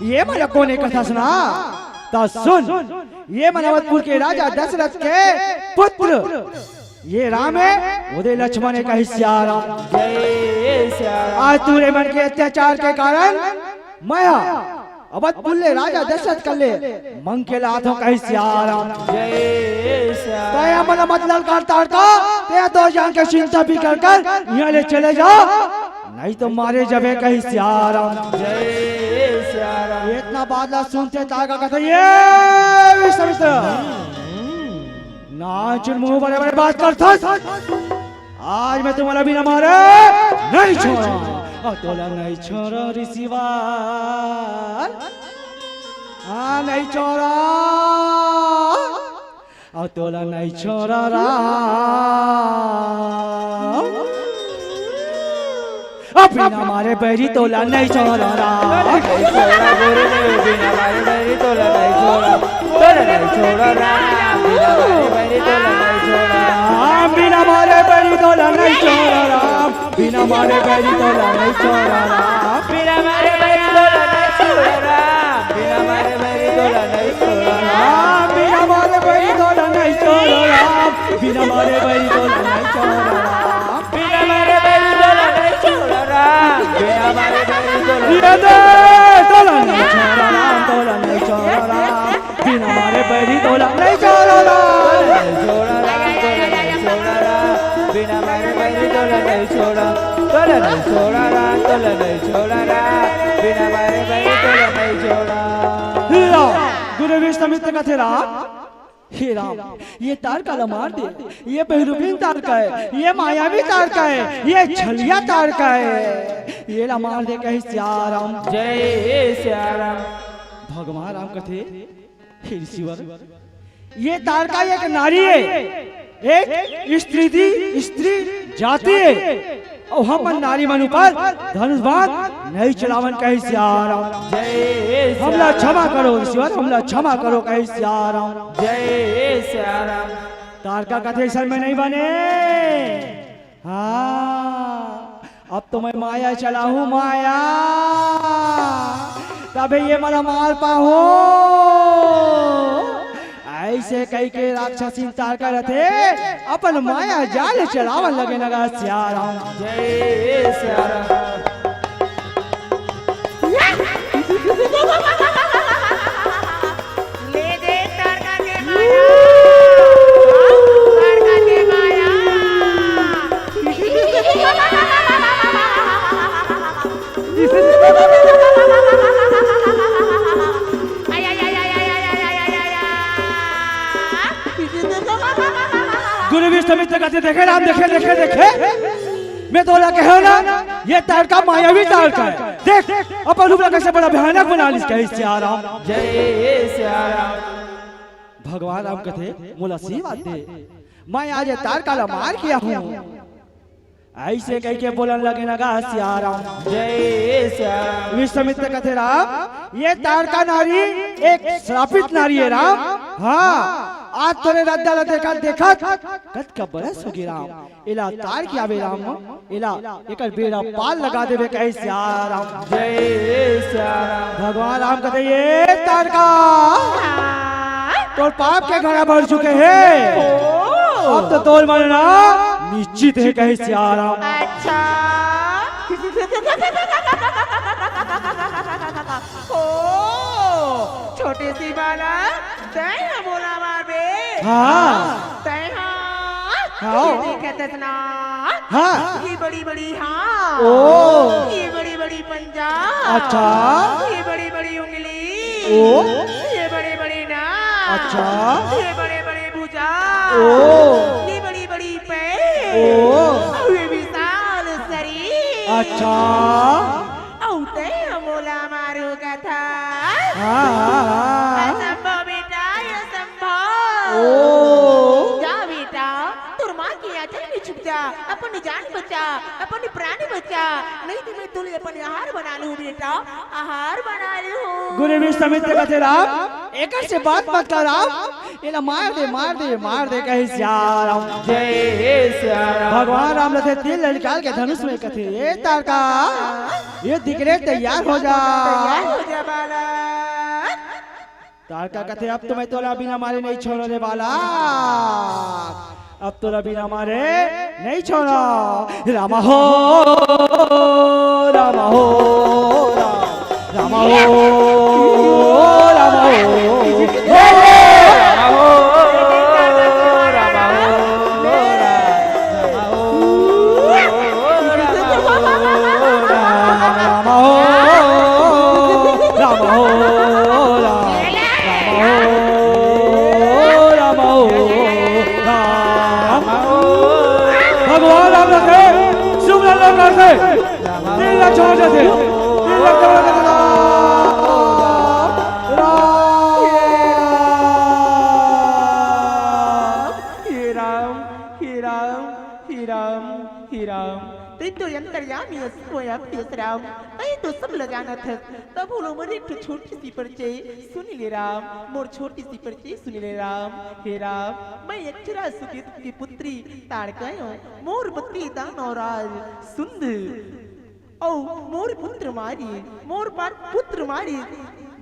ये मन कोन हे कथस ना? त सुन, ये मन अवधपुर के राजा दशरथ के पुत्र, ये राम हे, ओदे लक्ष्मण हे कहे सियाराम। जय सियाराम। आज तोरे मन के अत्याचार के कारण मैं अवधपुर ले राजा दशरथ कर ले मंग के लाथों कहे सियाराम। जय सियाराम। तैं हमला मत ललकार तारका, तैं तो जान के चिंता भी कर कर यहाँ ले चले जा, नहीं तो मारे जबे कहे सियाराम। जय सियाराम। इतना बात ला सुनते तारका कथे, ये विश्वामित्र, नाचुन मुंह बड़े बड़े बात करथस। आज मैं तुम्हाला बिना मारे नहीं छोड़ा। अउ तोला नहीं छोड़ा ऋषिवर। हाँ, नहीं छोड़ा। अउ तोला नहीं छोड़ा राम। अब बिना मारे बैरी तोला नहीं छोड़ा राम। नहीं छोड़ा गोरे ने, बिना मारे बैरी तोला नहीं छोड़ा। तोला नहीं छोड़ा राम, बिना मारे बैरी तोला नहीं छोड़ा। राम बिना मारे बैरी तोला नहीं छोड़ा राम। बिना मारे बैरी तोला नहीं छोड़ा राम। बिना मारे बैरी तोला नहीं छोड़ा राम। बिना मारे बैरी तोला नहीं छोड़ा राम। बिना मारे बैरी तोला नहीं छोड़ा राम। बिना मारे बैरी तोला नहीं छोड़ा राम। बिना मारे बैरी तोला नहीं छोड़ा राम। बिना मारे बैरी तोला ये दे, तोला नहीं छोड़ा राम, तोला नहीं छोड़ा राम। बिना मारे बैरी तोला नहीं छोड़ा राम। तोला नहीं छोड़ा राम, तोला नहीं छोड़ा राम। बिना मारे बैरी तोला नहीं छोड़ा। तोला नहीं छोड़ा राम, तोला नहीं छोड़ा राम। बिना मारे बैरी तोला नहीं छोड़ा। लो, गुरु विश्वामित्र कथे राम, हे राम, ये तारका ला मार दे, ये बहिरूपिन तारका हे, ये मायावी तारका हे, ये छलिया तारका हे, ये ला मार दे कहे सियाराम। जय सियाराम। भगवान राम कथे, हे ऋषिवर, ये तारका एक नारी हे, एक स्त्री दी, स्त्री जाति हे। अउ हमन नारी मन ऊपर धनुष बाण नहीं चलावन कहे सियाराम। जय हमला सियाराम। क्षमा करो ईश्वर, हमला क्षमा करो कहे सियाराम। जय सियाराम। तारका कथे अइसन में नहीं बने। हाँ, अब तो मैं माया चलाहूँ माया, तभे ये मन मार पाहूँ। अइसे कहिके राक्षसिन तारका रथे, अपन माया जाल चलावन लगे नगा सियाराम। जय सियाराम। ले दे तारका के माया। विश्वामित्र कथे, देखे राम, देखे, देखे, देखे, मैं तोला कहेंव ना, ये ताड़का मायावी ताड़का हे। देख, अपन रूप ला कइसे बड़ा भयानक बना लिस, कहे सियाराम। जय सियाराम। भगवान राम कथे, मोला आशीर्वाद दे, मैं आज ये ताड़का ला मार के आहूं। अइसे कहिके बोलन लगे न गा सियाराम। जय सियाराम। विश्वामित्र कथे, राम, ये ताड़का नारी एक श्रापित नारी हे राम। हां, आज तोरे रद्दा ला देखत देखत कतका बरस होगे राम। एला ताड़ के आबे राम, एला एकर बेड़ा पार लगा देबे, कहे सियाराम। जय सियाराम। भगवान राम कथे, ये ताड़का, तोर पाप के घड़ा भर चुके हे। ओ। अब तो तोर मरना निश्चित हे, कहे सियाराम। अच्छा। ओ, छोटे से बालक, तैं ह मोला मारबे? हां। तैं ह हां। ये देखत हस ना? हां। ये बड़ी-बड़ी हां। ओ। ये बड़ी-बड़ी पंजा। अच्छा। ये बड़ी-बड़ी उंगली। ओ। ये बड़े-बड़े नाक। अच्छा। ये बड़े-बड़े भुजा। ओ। ये बड़ी-बड़ी पैर। ओ। अउ ये विशाल शरीर। अच्छा। अउ तैं ह मोला मारहू कथस? हां, हां, हां। असंभव बेटा, ये असंभव। ओ। जा बेटा, तोर मां के आंचल में छुप जा, अपन जान बचा, अपन प्राण बचा, नहीं तो मैं तोला अपन आहार बना लूं बेटा, आहार बना लूं। गुरु विश्वामित्र कथे, राम, एकर से बात मत कर राम, एला मार दे, मार दे, मार दे, कहे सियाराम। जय सियाराम। भगवान राम रथे तीर ल निकाल के धनुष में कथे, ए ताड़का, ये दिख रे, तैयार हो जा। तैयार हो जा बालक। ताड़का कथे, अब तो मैं तोला बिना मारे नहीं छोड़ों रे बालक, अब तोला बिना मारे नहीं छोड़ों। राम हो, राम हो, राम। राम हो, राम हो, राम हो, राम हो, राम हो, राम हो, राम हो, राम हो, राम हो, राम हो। भगवान राम रखे, सुमरन राम रखे। तीर ला छोड़ देथे। तीर ला छोड़ देथे। राम। हे राम, हे राम, हे राम, हे राम। तैं तो अंतर्यामी अस, व्यापी अस राम। तैं तो सब ल जानत हस। तभो ले मोर एक ठो छोटी सी परिचय सुन ले राम। मोर छोटी सी परिचय सुन ले राम। हे राम, मैं अक्षरा सुकेतु के पुत्री ताड़का अंव। मोर पति दानव राज सुंद अउ मोर पुत्र मारी, मोर पार पुत्र मारी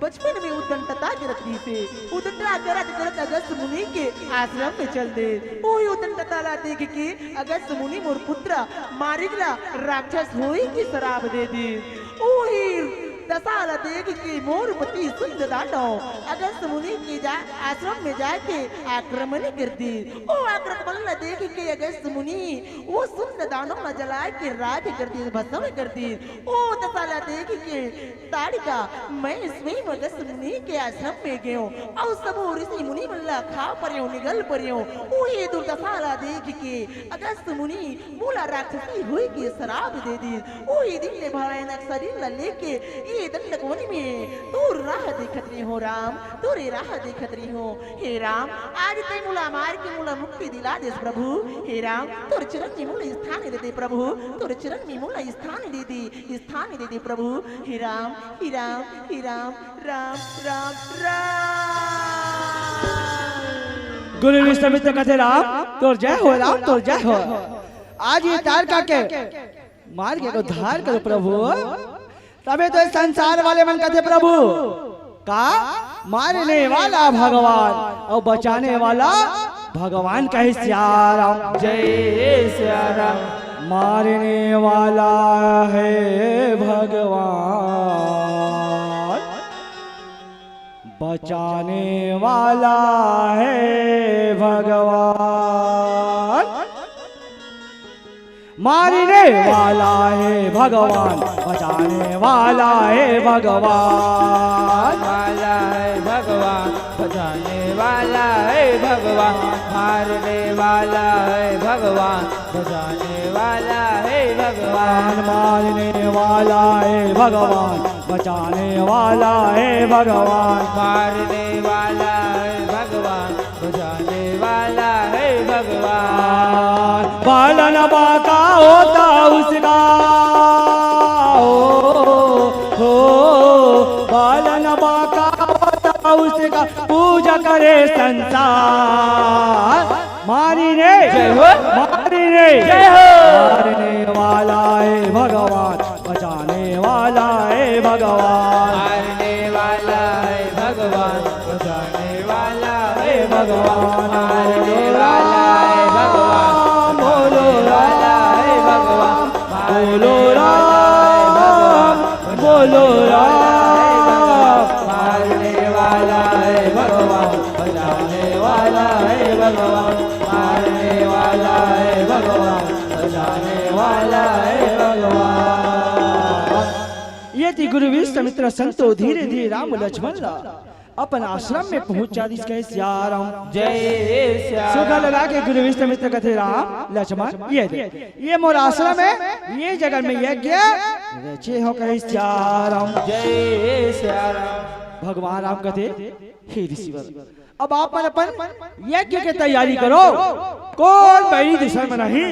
बचपन में उद्दंडता करत रहिसे। उद्दंडता करत करत अगस्त मुनि के आश्रम में चल दे। ओही उद्दंडता ला देख के अगस्त मुनि मोर पुत्र मारिक ला राक्षस होई के सराप दे दे। ओही दशा ला देख के मोर पति सुंद दानव अगस्त मुनि के जा, आश्रम में जाके आक्रमण कर दे। ओ आक्रमण ला देख के अगस्त मुनि ओ सुंद दानव ला जला के राख कर दे, भस्म कर दे। ओ दशा ला देख के ताड़का, मैं स्वयं अगस्त मुनि के आश्रम में गेंव अउ सबो ऋषि मुनि मन ला खा परेंव, निगल परेंव। ओही दुर्दशा ला देख के अगस्त मुनि मोला राक्षसी होई के सराप दे दिस। ओही दिन ले भयानक शरीर ला लेके ये दंडक वन में तोर राह देखत रहिहों राम, तोरे राह देखत रहिहों। हे राम, आज तैं मोला मार के मोला मुक्ति दिला देस प्रभु। हे राम, तोर चरण में मोला स्थान दे दे प्रभु, तोर चरण में मोला स्थान दे दे, स्थान दे दे प्रभु। हे राम, हे राम, हे राम, राम, राम, राम। गुरु विश्वामित्र कथे, राम तोर जय हो, राम तोर जय हो। आज ये ताड़का के मार के उद्धार करो प्रभु। तभे तो ये संसार वाले मन कथे प्रभु, का मारने वाला भगवान अउ बचाने वाला भगवान कहे सियाराम। जय सियाराम। मारने वाला है भगवान, बचाने वाला है भगवान। मारने वाला है भगवान, बचाने वाला है भगवान। वाला है भगवान, बचाने वाला है भगवान, मारने वाला है भगवान, बचाने वाला है भगवान। भगवान मारने वाला है भगवान, बचाने वाला है भगवान। मारने वाला है भगवान, बचाने वाला है भगवान। पालन बाका होता उसका, हो, हो, पालन बाका होता उसका, पूजा करे संसार। मारी रे, जय हो। मारी रे, जय हो। मारने वाला है भगवान, बचाने वाला है भगवान। मारने वाला है भगवान, बचाने वाला है भगवान। मारने वाला है भगवान, बोलो राम, बोलो राम, बोलो राम। मारने वाला है भगवान, बचाने वाला है भगवान। मारने वाला है भगवान, बचाने वाला है भगवान। ये थी गुरु विश्वामित्र संतो धीरे धीरे राम लक्ष्मण ला अपन आश्रम में पहुंचा दिस, कहे सिया राम। जय सिया सुखा राम। लगा के गुरु विश्वामित्र कथे, राम लक्ष्मण, ये दे, ये मोर आश्रम है, ये जगह में यज्ञ रचे हो, कहे सिया राम। जय सिया राम। भगवान राम कथे, हे ऋषिवर, अब आप मन अपन यज्ञ के तैयारी करो। कोन बैरी दुश्मन नहीं,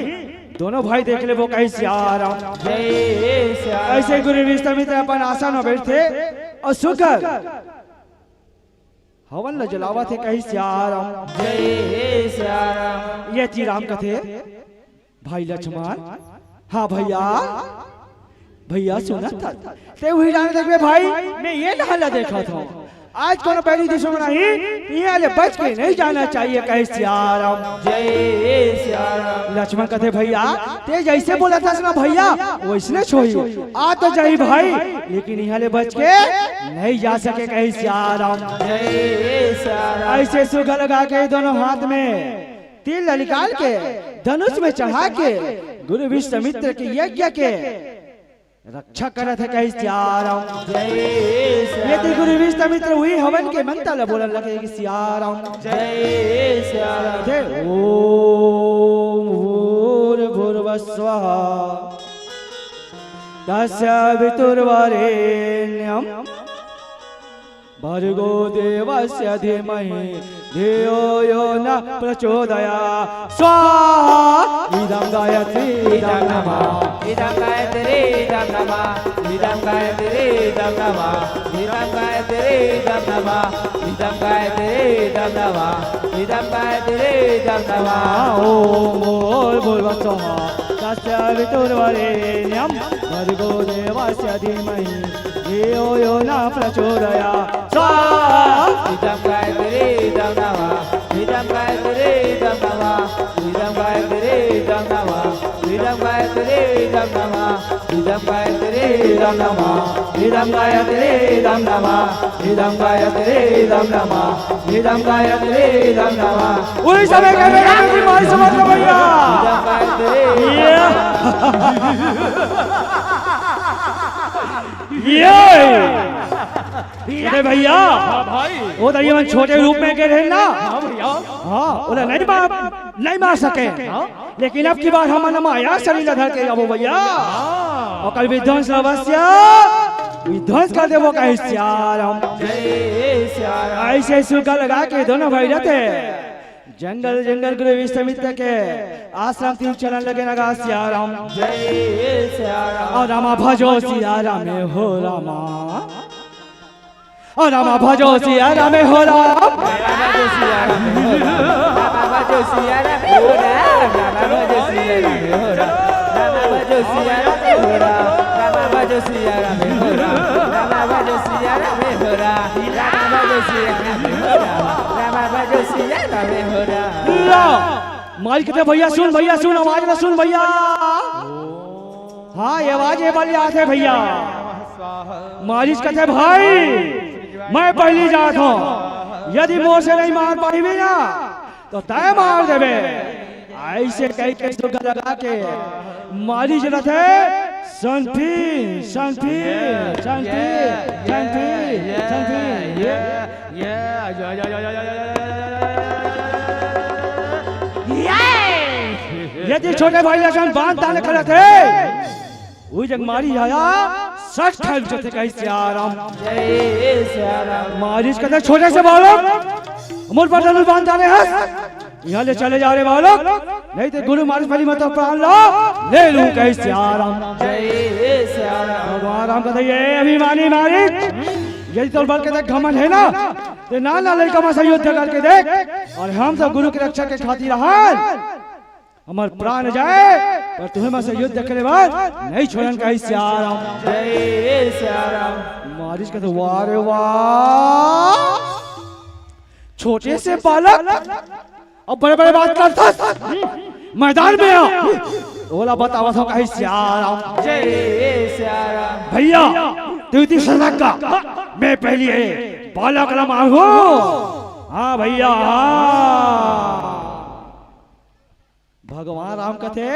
दोनों भाई देख लेबो, कहे सिया राम। जय सिया राम। ऐसे गुरु विश्वामित्र अपन आसन में बैठे और सुकर हवन ल जलावत हे, कहे सिया राम। जय सिया राम। ये थी राम कथे, भाई लक्ष्मण। हाँ भैया, भैया सुनत हस, ते उही डाहर देखबे भाई, मैं ये डाहर ला देखत हूँ। आज कोनो बैरी दुश्मन आही, इहाँ ले बच के नहीं जाना चाहिए, कहे सिया राम। जय सिया राम। लक्ष्मण कथे, भैया, ते जैसे बोलत हस ना भैया, वैसने होही। आ तो जाही भाई, लेकिन इहाँ ले बच के नहीं जा सके, कहे सिया राम। जय सिया राम। ऐसे सुखा लगा के दोनों हाथ में तीर ला निकाल के धनुष में चढ़ा के गुरु विश्वामित्र के यज्ञ के रक्षा करत हे, कहे सिया राम। जय सिया ये थी गुरु विश्वामित्र उही हवन के मंत्र ला बोलन लगे कि सिया राम। जय सिया राम। जय ओम भूर्भुवः स्वः तस्य वितुर्वरेण्यं भर्गो देवस्य धीमहि धियो यो न प्रचोदयात्। स्वाहा। इदं गायत्री इदं नमः। इदं गायत्री इदं नमः। इदं गायत्री इदं नमः। इदं गायत्री इदं नमः। इदं गायत्री इदं नमः। इदं गायत्री इदं नमः। ॐ भूर्भुवः स्वः तस्य वितुर्वरेण्यं भर्गो देवस्य धीमहि धियो यो न प्रचोदयात्। स्वाहा। इदं गायत्री इदं नमः। इदं गायत्री इदं नमः। इदं गायत्री इदं नमः। इदं गायत्री इदं नमः। इदं गायत्री इदं नमः। इदं गायत्री इदं नमः। इदं गायत्री इदं नमः। इदं गायत्री इदं नमः। उही समय कहे, मेरा भी माई समझ लो भैया। इदं गायत्री। ये। ये। अरे भैया, हाँ भाई। वो तो ये मन छोटे रूप में कहे रहे ना। हाँ भैया। हाँ, वो तो नहीं मार, नहीं मार सके। हाँ। लेकिन अब की बार हमन माया शरीर ला धर के आबो भैया। हाँ। ओकर विध्वंस अवश्य विध्वंस कर देबो, कहे सिया राम। जय सिया राम। ऐसे सुखा लगा के दोनों भाई रहते जंगल जंगल गुरु विश्वामित्र के आश्रम तीर चलन लगे ना, कहे सिया राम। जय सिया राम। और रामा भजो सिया राम हो रामा। ओ रामा भजो सिया राम हो राम। रामा भजो सिया राम हो राम। रामा भजो सिया राम हो राम। रामा भजो सिया राम हो राम। रामा भजो सिया राम हो राम। रामा भजो सिया राम हो राम। रामा भजो सिया राम हो राम। रामा भजो सिया राम हो राम। रामा भजो सिया राम हो राम। ला, मालिक के भैया सुन, भैया सुन, आवाज ला सुन भैया। हाँ, ये आवाज ये वाली आथे भैया। मारिच कथे, भाई, मैं पहिली जात हूँ, यदि मोर से नहीं मार पाइबे ना, तो तय मार देबे। ऐसे कह के सुखा लगा के मारिच रथे, सनफिन, सनफिन, सनफिन, सनफिन, सनफिन। ये, ये, ये, यदि छोटे भाई लसन बांध दाने खड़ा थे, उही जग मारी आया, सट खाई जथे कही सियाराम। जय सियाराम। मारिस कथे छोटे से बालक, मोर पर धनुष बांध दाने हस, यहाँ ले चले जा रे बालक, नहीं तो गुरु मारिस बलि मत प्राण ला, ले लूं कही सियाराम। जय सियाराम। भगवान राम कथे ये अभिमानी मारिस, यदि तोर बल के तक घमंड है ना, ते ना ना लइका मन से युद्ध करके देख, और हम सब गुरु की रक्षा के खातिर रहन, हमर प्राण जाए, पर तुम्हें मन से युद्ध करे बर नहीं छोड़न कही सियाराम। जय सियाराम। मारिस कथे वाह रे वाह, छोटे से बालक अब बड़े बड़े बात करथस मैदान में आ, ओला बतावत हो कही सियाराम। जय सियाराम। भैया, तू इतनी सजग का, मैं पहली है बालक ला मारू। हाँ भैया, हाँ। भगवान राम कथे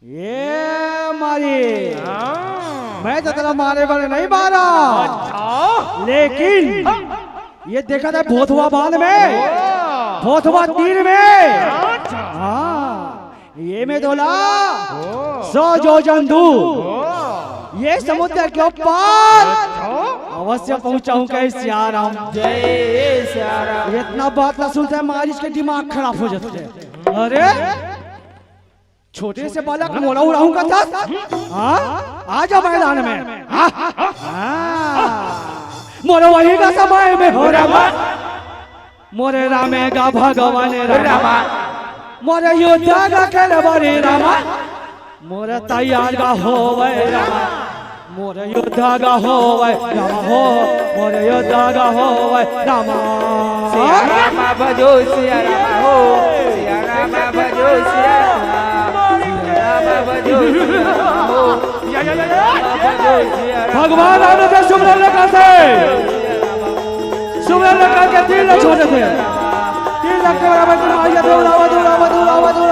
ये मारी, हाँ। मैं तो तेला मारे बर नहीं मारा, अच्छा। लेकिन ये देखा था भोथवा बांध में, वाह। भोथवा तीर में, अच्छा। हाँ, ये में तोला ओ। सौ जोजन दूर, ओ। ये समुद्र के ऊपर अच्छा। अवश्य पहुंचाऊं कही सियाराम। जय सियाराम। इतना बात ला सुनते मारिस के दिमाग खराब हो जाते। अरे छोटे से बालक मोला उड़ाऊं कथस? हाँ? आ जा मैदान में। हाँ? हाँ। मोर वही का समय में हो रामा। मोरे रामे गा भगवान रामा। रामा। मोरे युद्ध गा खेल बरी रामा। मोरे तैयार गा होवे रामा। मोर योद्धा गा होवै राम हो, मोर योद्धा गा होवै राम। सिया राम भजो सिया राम हो, सिया राम भजो सिया राम, सिया राम भजो सिया राम हो। भगवान राम के सुमरन लगा से, सुमरन लगा के तीर ला छोड़ देथे। तीर लग के बराबर तुम आ जाते हो, रावण, रावण, रावण, रावण।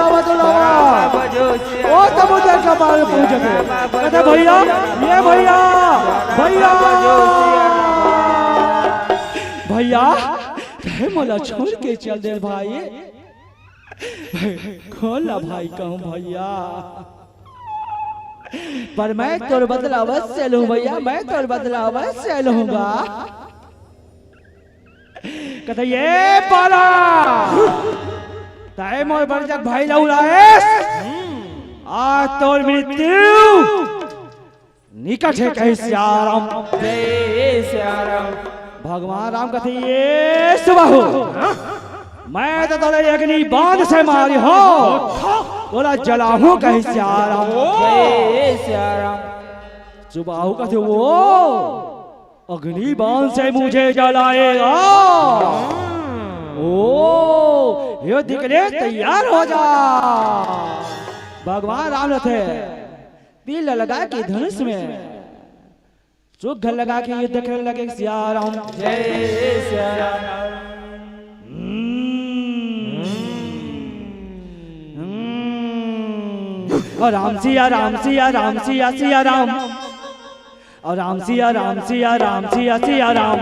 ओ समुद्र का पार पहुंच जाते। कहते, "भैया, ये भैया, भैया, भैया, कहे मोला छोड़ के चल दे भाई। कौन ला भाई कहूँ भैया, पर मैं तोर बदला अवश्य लूँ भैया, मैं तोर बदला अवश्य लूँगा।" कथे, "ये बाला, तय मोर बड़जग भाई ला उड़ाएस, आज तोर मृत्यु निकट हे," कहे सियाराम। जय सियाराम। भगवान राम कथे, "ये सुबाहु, मैं तो तोला अग्नि बाण से मारी हो, तोला जलाहूं," कहे सियाराम। जय सियाराम। सुबाहु कथे, "वो अग्नि बाण से मुझे जलाएगा। ओ, युद्ध के लिए तैयार हो जा।" भगवान राम रथे तीर लगा के धनुष में चोख लगा के युद्ध करने लगे सियाराम। जय सियाराम। हम्म। हम्म। और राम सिया, राम सिया, राम सिया, सिया राम। और राम सिया, राम सिया, राम सिया, सिया राम।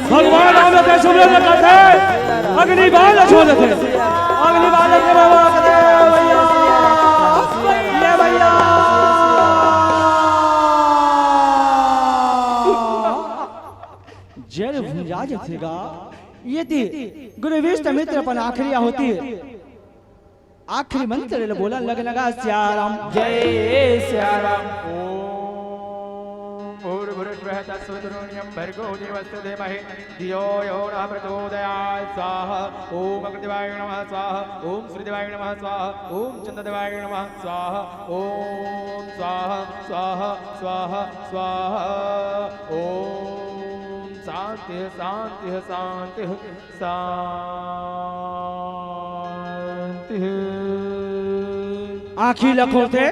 भगवान राम के सुमरन करथे, अग्नि बाण छोड़ देथे, अग्नि बाण के बाबा कहथे, "भैया, ये भैया।" जल भुंजा जथे गा, ये ती गुरु विश्वामित्र अपन आखिरी आहुति, आखिरी मंत्र ले बोला लग लगा सियाराम। जय सियाराम। ओम भूर्भुवस्सुवः तत्सवितुर्वरेण्यं भर्गो देवस्य धीमहि धियो यो नः प्रचोदयात्। स्वाहा। ओम अग्निदेवाय नमः स्वाहा। ओम सूर्यदेवाय नमः स्वाहा। ओम चंद्रदेवाय नमः स्वाहा। ओम स्वाहा स्वाहा स्वाहा स्वाहा। ओम शांति शांति शांति शांति। आँखी ल खोलथे,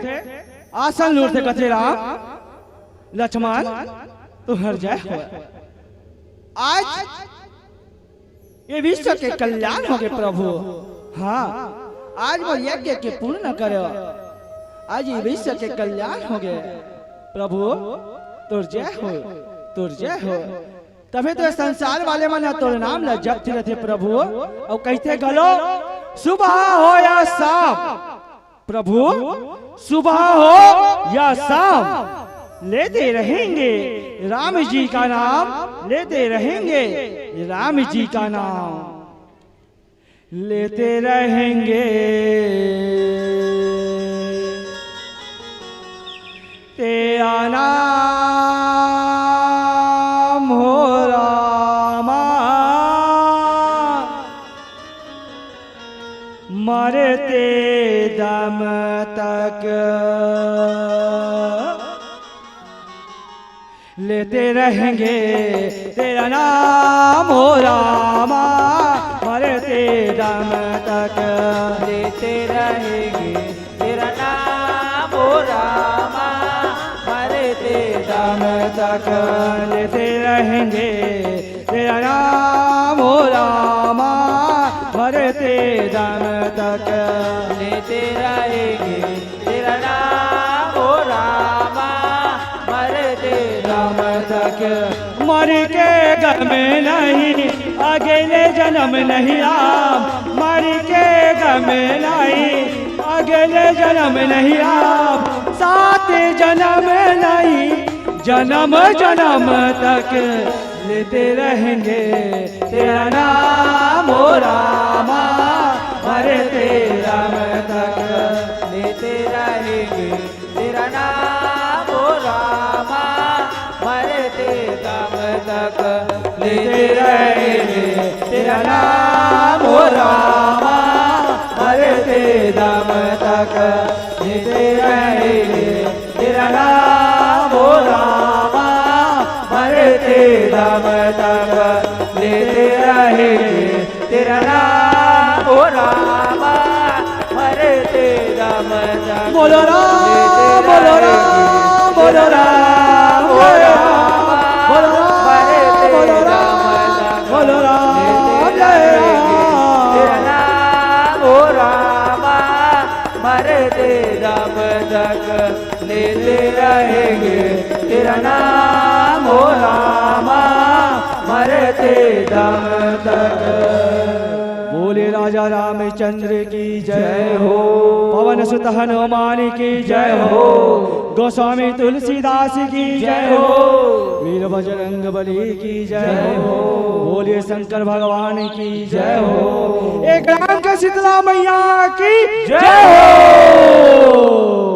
आसन ल ओढ़थे, कथे, "राम, लक्ष्मण, तुंहर जय होय।" आज ये विश्व के कल्याण होगे प्रभु। हाँ, आज मोर यज्ञ के पूर्ण करो। आज ये विश्व के कल्याण होगे प्रभु। तोर जय हो, तोर जय हो। तभे तो ये संसार वाले मन ह तोर नाम ला जपत रथे प्रभु। अउ कहिथे घलो, सुबह हो या शाम प्रभु, सुबह हो या शाम, लेते रहेंगे राम जी का नाम, लेते रहेंगे राम जी का नाम, लेते रहेंगे तेरा नाम हो रामा। मरते दम तक लेते रहेंगे तेरा नाम हो रामा। मरते दम तक लेते रहेंगे तेरा नाम हो रामा। मरते दम तक लेते रहेंगे तेरा नाम हो रामा। मरते दम तक लेते रहेंगे तेरा नाम हो रामा। मरते दम तक मर के गम नहीं, अगले जन्म नहीं राम। मर के गम नहीं, अगले जन्म नहीं राम। सात जन्म नहीं, जन्म जन्म तक लेते रहेंगे तेरा नाम हो रामा। मरते दम तक लेते रहेंगे तेरा नाम हो रामा। मरते दम तक लेते रहेंगे तेरा नाम हो रामा। मरते दम तक लेते रहेंगे तेरा नाम हो रामा। मरते दम तक लेते रहेंगे तेरा नाम हो रामा। मरते दम तक बोलो राम, लेते बोलो राम, रहेंगे बोलो तेरा राम, नाम हो जय राम। रामा। बोलो राम, मरते बोलो राम, दम तक बोलो राम, लेते जय रहेंगे राम। तेरा नाम हो रामा। मरते दम तक लेते रहेंगे तेरा नाम हो रामा। मरते दम तक। बोले राजा रामचंद्र की जय हो। पवन सुत हनुमान की जय हो। गोस्वामी तुलसीदास की जय हो। वीर बजरंग बली की जय हो। बोलिए शंकर भगवान की जय हो। एक राम के शीतला मैया की जय हो।